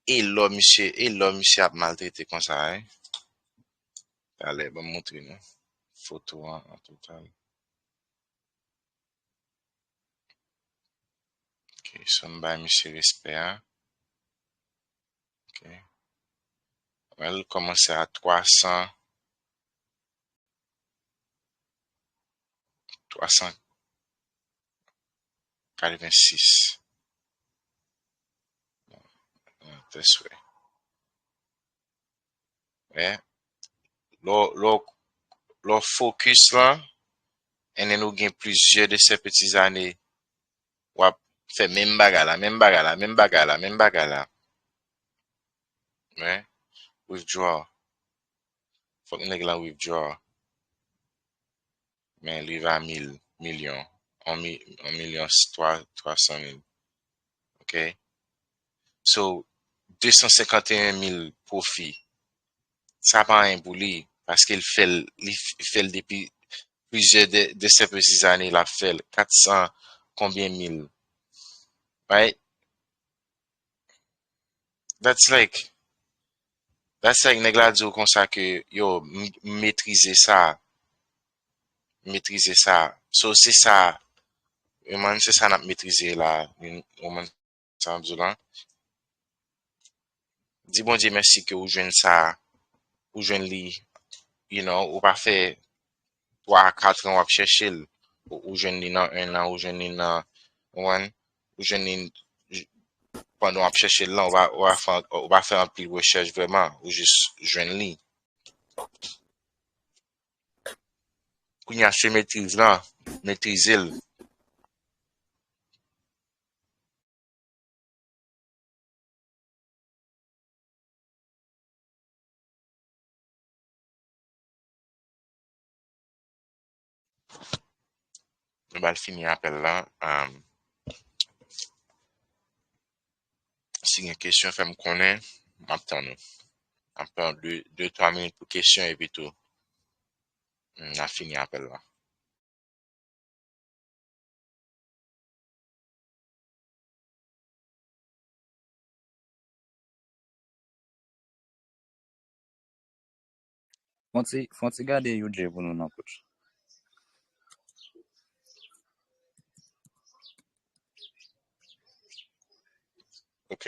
E lò misye, e lò misye ap maltrete konsa, right? Talè, ban m montre nou foto an, an total. Ok, so m bay misye respè a. Ok. Wè l kòmanse a twa san, twa san katrevensis. Bon, tèt frè. Wè. Lè w, lè w, lè w focus lan, and then ou gen plizyè de ces petites années, w ap fè menm bagay la, menm bagay la, menm bagay la, menm bagay la. Wè. Withdraw. Fòk nèg la withdraw. Men li va mil, milyon. On mi-, on milyon twa, twa san mil. Ok? So, de san senkanteyen mil pwofi. Sa pa anyen pou li, paske l fè l, li f-, fè l depi plizyè de, de ces petites années l ap fè l. Kat san konbyen mil. Right? That's like, that's like nèg la di w konsa ke, yo, m, m metrize sa. M metrize sa. So, se sa, man, se sa n ap metrize la. Ou konprann sa m di w lan? Di Bondye mèsi ke ou jwenn sa, ou jwenn li, you know, ou pa fè twa a kat an w ap chèche l. Ou, ou jwenn li nan en an, ou jwenn li nan, ou konprann? Ou jwenn li j-, pandan w ap chèche l lan, ou pa, ou pa fè, ou pa fè anpil rechèch vrèman, ou jis jwenn li. Kounye a se metriz lan, metrize l. Nou pral fini apèl la. Um, si gen kesyon, fè m konnen, m ap tann ou. M ap pran de, de, twa minit pou kesyon epi tou, n a fini apèl la. Fon ti, fon ti gade U J pou nou non, coach. Ok.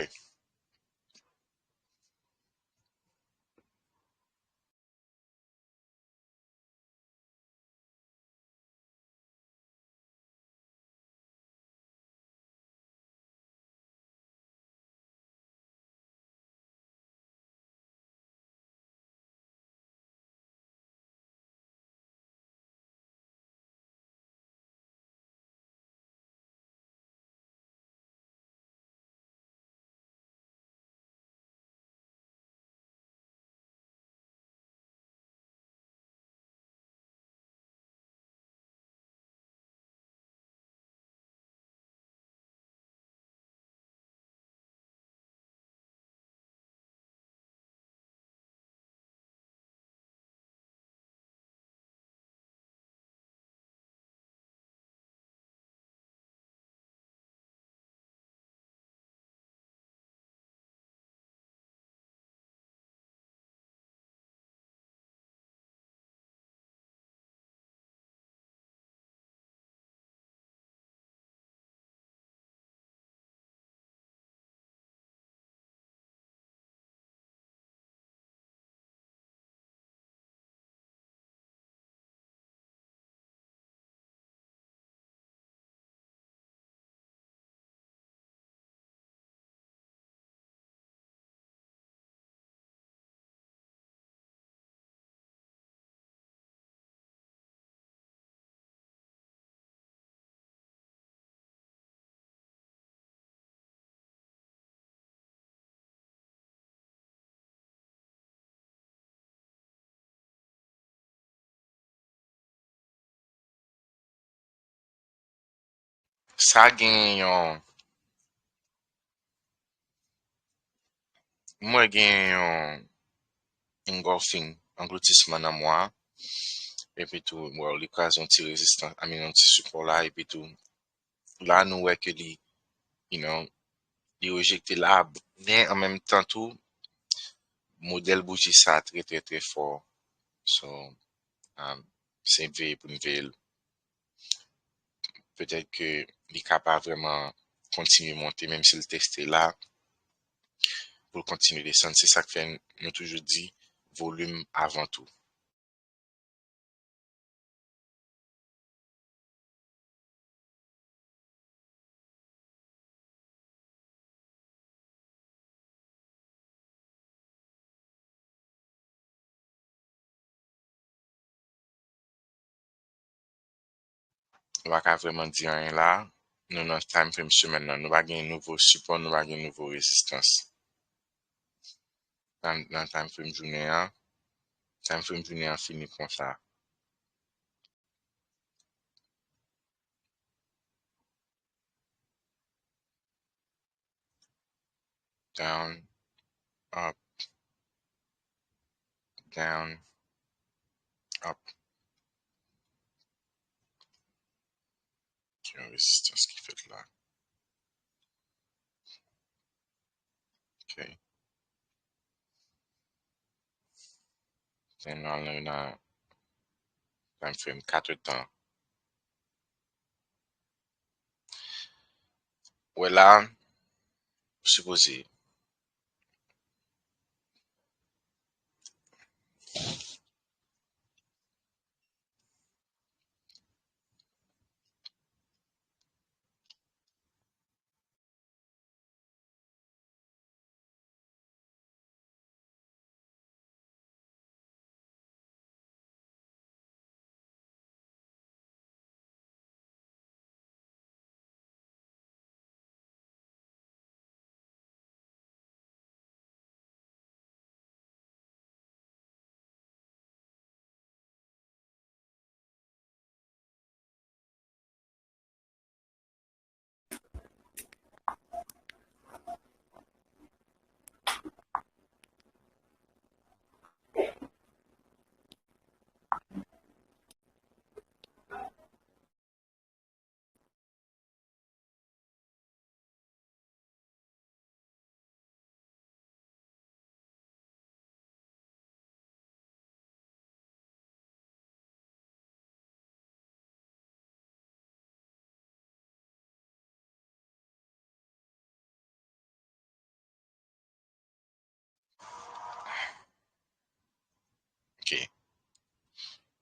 Sa gen yon, mwen gen yon engulfing, angloutisman nan mwa, epi tou, bon, li kraze yon ti rezistans, I mean, yon ti sipò la, epi tou, la nou wè ke li, you know, li rejekte la, men an menm tan tou, modèl bouji sa trè, trè, trè fò. So, um, se veye pou n veye l. Petèt ke li ka pa vrèman kontinye monte, menm si l teste la, pou l kontinye desann. Se sa k fè nou toujou di, volim avan tou. Nou pa ka vrèman di anyen la. Nou nan time frame semèn nan. Nou pa gen nouvo sipò, nou pa gen nouvo rezistans. Nan, nan time frame jounen an, time frame jounen an fini konsa. Down, up, down, up. Gen yon rezistans ki fèt la. Ok. Then nou al nan time frame kat èdtan. Wè la, sipoze.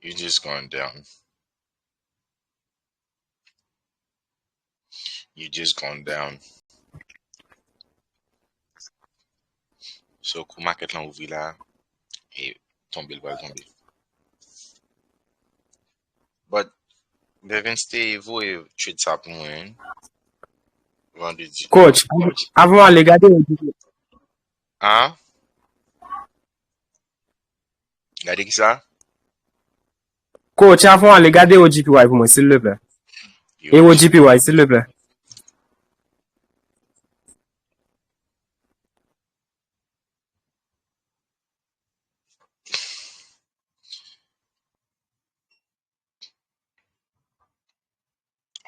You just going down. You just going down. So, kou market lan ouvri la, e tonbe, l pral tonbe. But, Devens te voye trade sa pou mwen, wi. Vandredi. Coach, avan w ale, gade. Hein? Gade ki sa? Coach, avan w ale, gade O G P Y pou mwen, silvouplè. E O G P Y, silvouplè.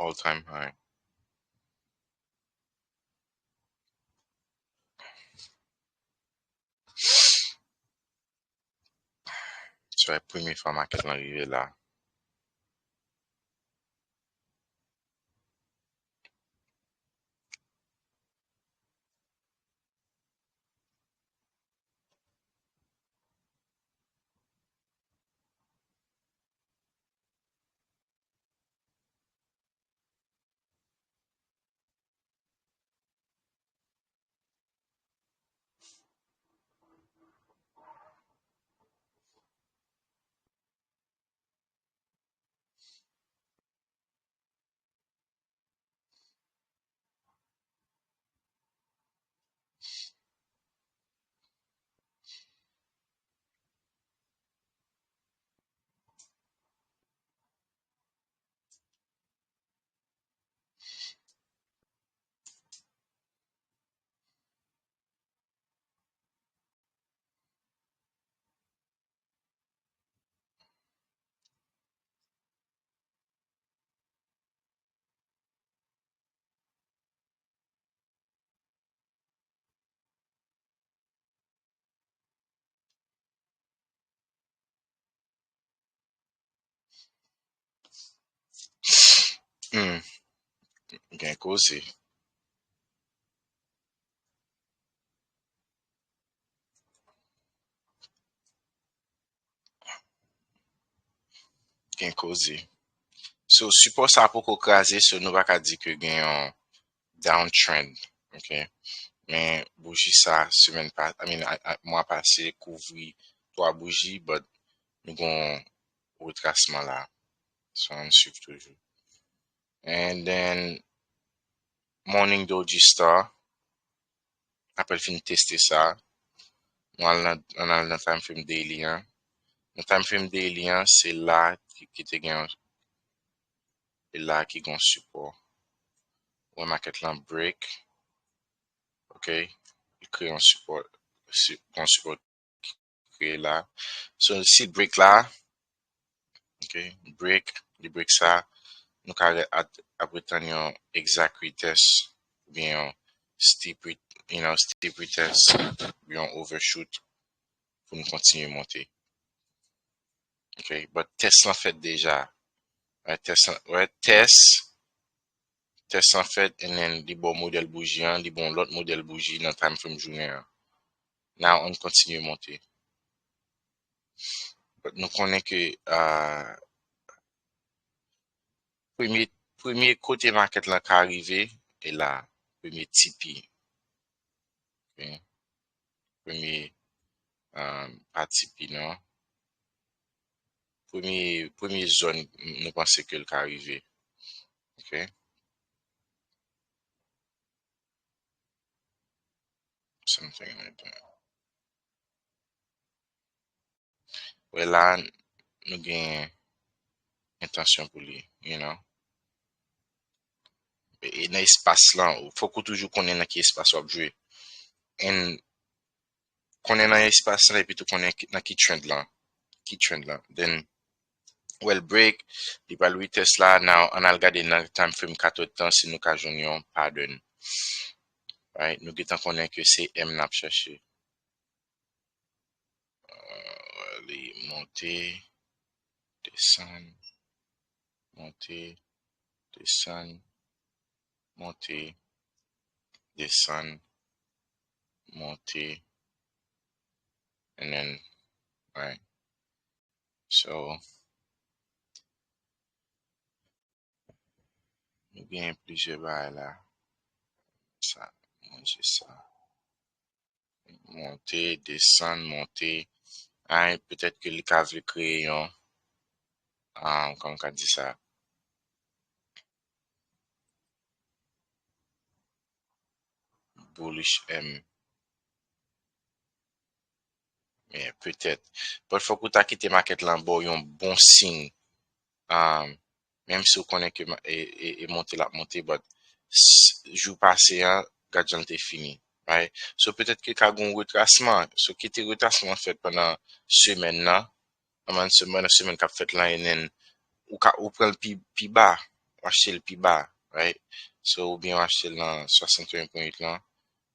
All time high. Se premye fwa market lan rive la. Hmm. Gen koze. Gen koze. So, sipò sa poko kraze, so nou pa ka di ke gen yon downtrend, ok? Men bouji sa, semèn pa, I mean, a, a, mwa pase, kouvri twa bouji, but nou gon retrasman la. So, ann swiv toujou. And then, morning doji star. Apre l fin teste sa, nou al nan, ann al nan time frame daily an. Nan time frame daily an, se la ki, ki te gen yon, e la ki gen yon sipò. Wè market lan break. Ok, li kreye yon sipò, si, yon sipò kreye la. So, si break la, ok, break, li break sa, nou ka re-, at-, ap retann yon exact retest, oubyen yon steep re-, you know, steep retest, oubyen yon overshoot pou nou kontinye monte. Ok, but test lan fèt deja. Wè, test lan, wè, test, test lan fèt, and then li ba w modèl bouji an, li ba w lòt modèl bouji nan time frame jounen an. Now, ann kontinye monte. But nou konnen ke, ah, premye, premye kote market lan ka rive, e la, premye T P. Ok. Premye, ah, pa T P non. Premye, premye zòn nou panse ke l ka rive. Ok. Something like that. Wè la, nou gen entansyon pou li, you know. E, e nan espas lan, fòk ou toujou konnen nan ki espas w ap jwe. And konnen nan espas lan, epi tou konnen ki, nan ki trend lan. Ki trend lan. Then, wè l break, li pral retest la, now, ann al gade nan time frame katòz tan si nou ka jwenn yon pattern. Right? Nou gentan konnen ke se M n ap chèche. Euh, li monte, desann, monte, desann, monte, desann, monte, and then, right. So, Nou gen plizyè bagay la. Sa, manje sa. Monte, desann, monte. Ay, petèt ke li ka vle kreye yon, ah, kòman ka di sa? Bullish M. Men petèt. But fòk ou ta kite makèt lan ba w yon bon siy. Ah, menm si w konnen ke ma- e, e, e monte l ap monte, but s- jou pase an, gad jan l te fini. Right? So petèt ke ka gen yon retrasman. So kite retrasman an fèt pandan semèn nan. Anvan semèn, semèn k ap fèt lan, and then ou ka ou pran l pi, pi ba, ou achte l pi ba, right? So oubyen ou achte l nan swasanteyen pwen uit lan,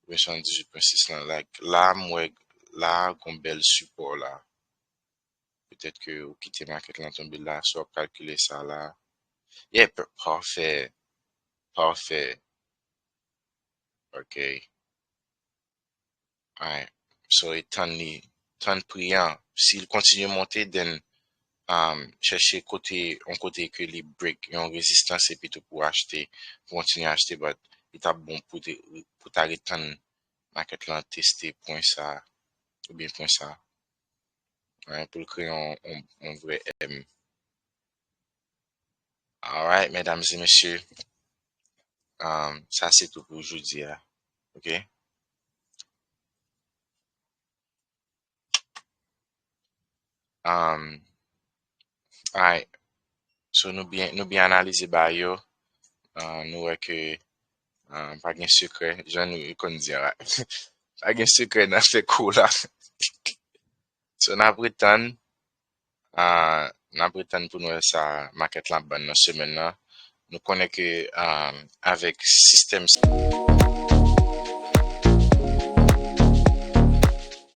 oubyen swanndizuit pwen sis lan. Like, la, m wè la, gon bèl sipò la. Petèt ke ou kite makèt lan tonbe la, si w ap kalkile sa la. Yeah, p- pafè. Pafè. Ok. Alright. So, e tann li, tann pri an. Si l kontinye monte, then um, chèche kote, yon kote ke li break, yon rezistans, epi tou pou achte, pou kontinye achte, but li t ap bon pou te, pou ta ret tann makèt lan teste pwen sa, oubyen pwen sa. Alright, pou l kreye yon, yon, yon vrè M. Alright, medam e mesye, um, sa se tou pou jodi a. Ok? Um, alright. So nou byen, nou byen analize bagay yo. Uh, nou wè ke uh, pa gen sekrè, jan nou konn di a. Pa gen sekrè nan fè kou la. So n ap retann, uh, n ap retann pou nou wè sa makèt lan ap ban nan semèn nan. Nou konnen ke um, avèk sistèm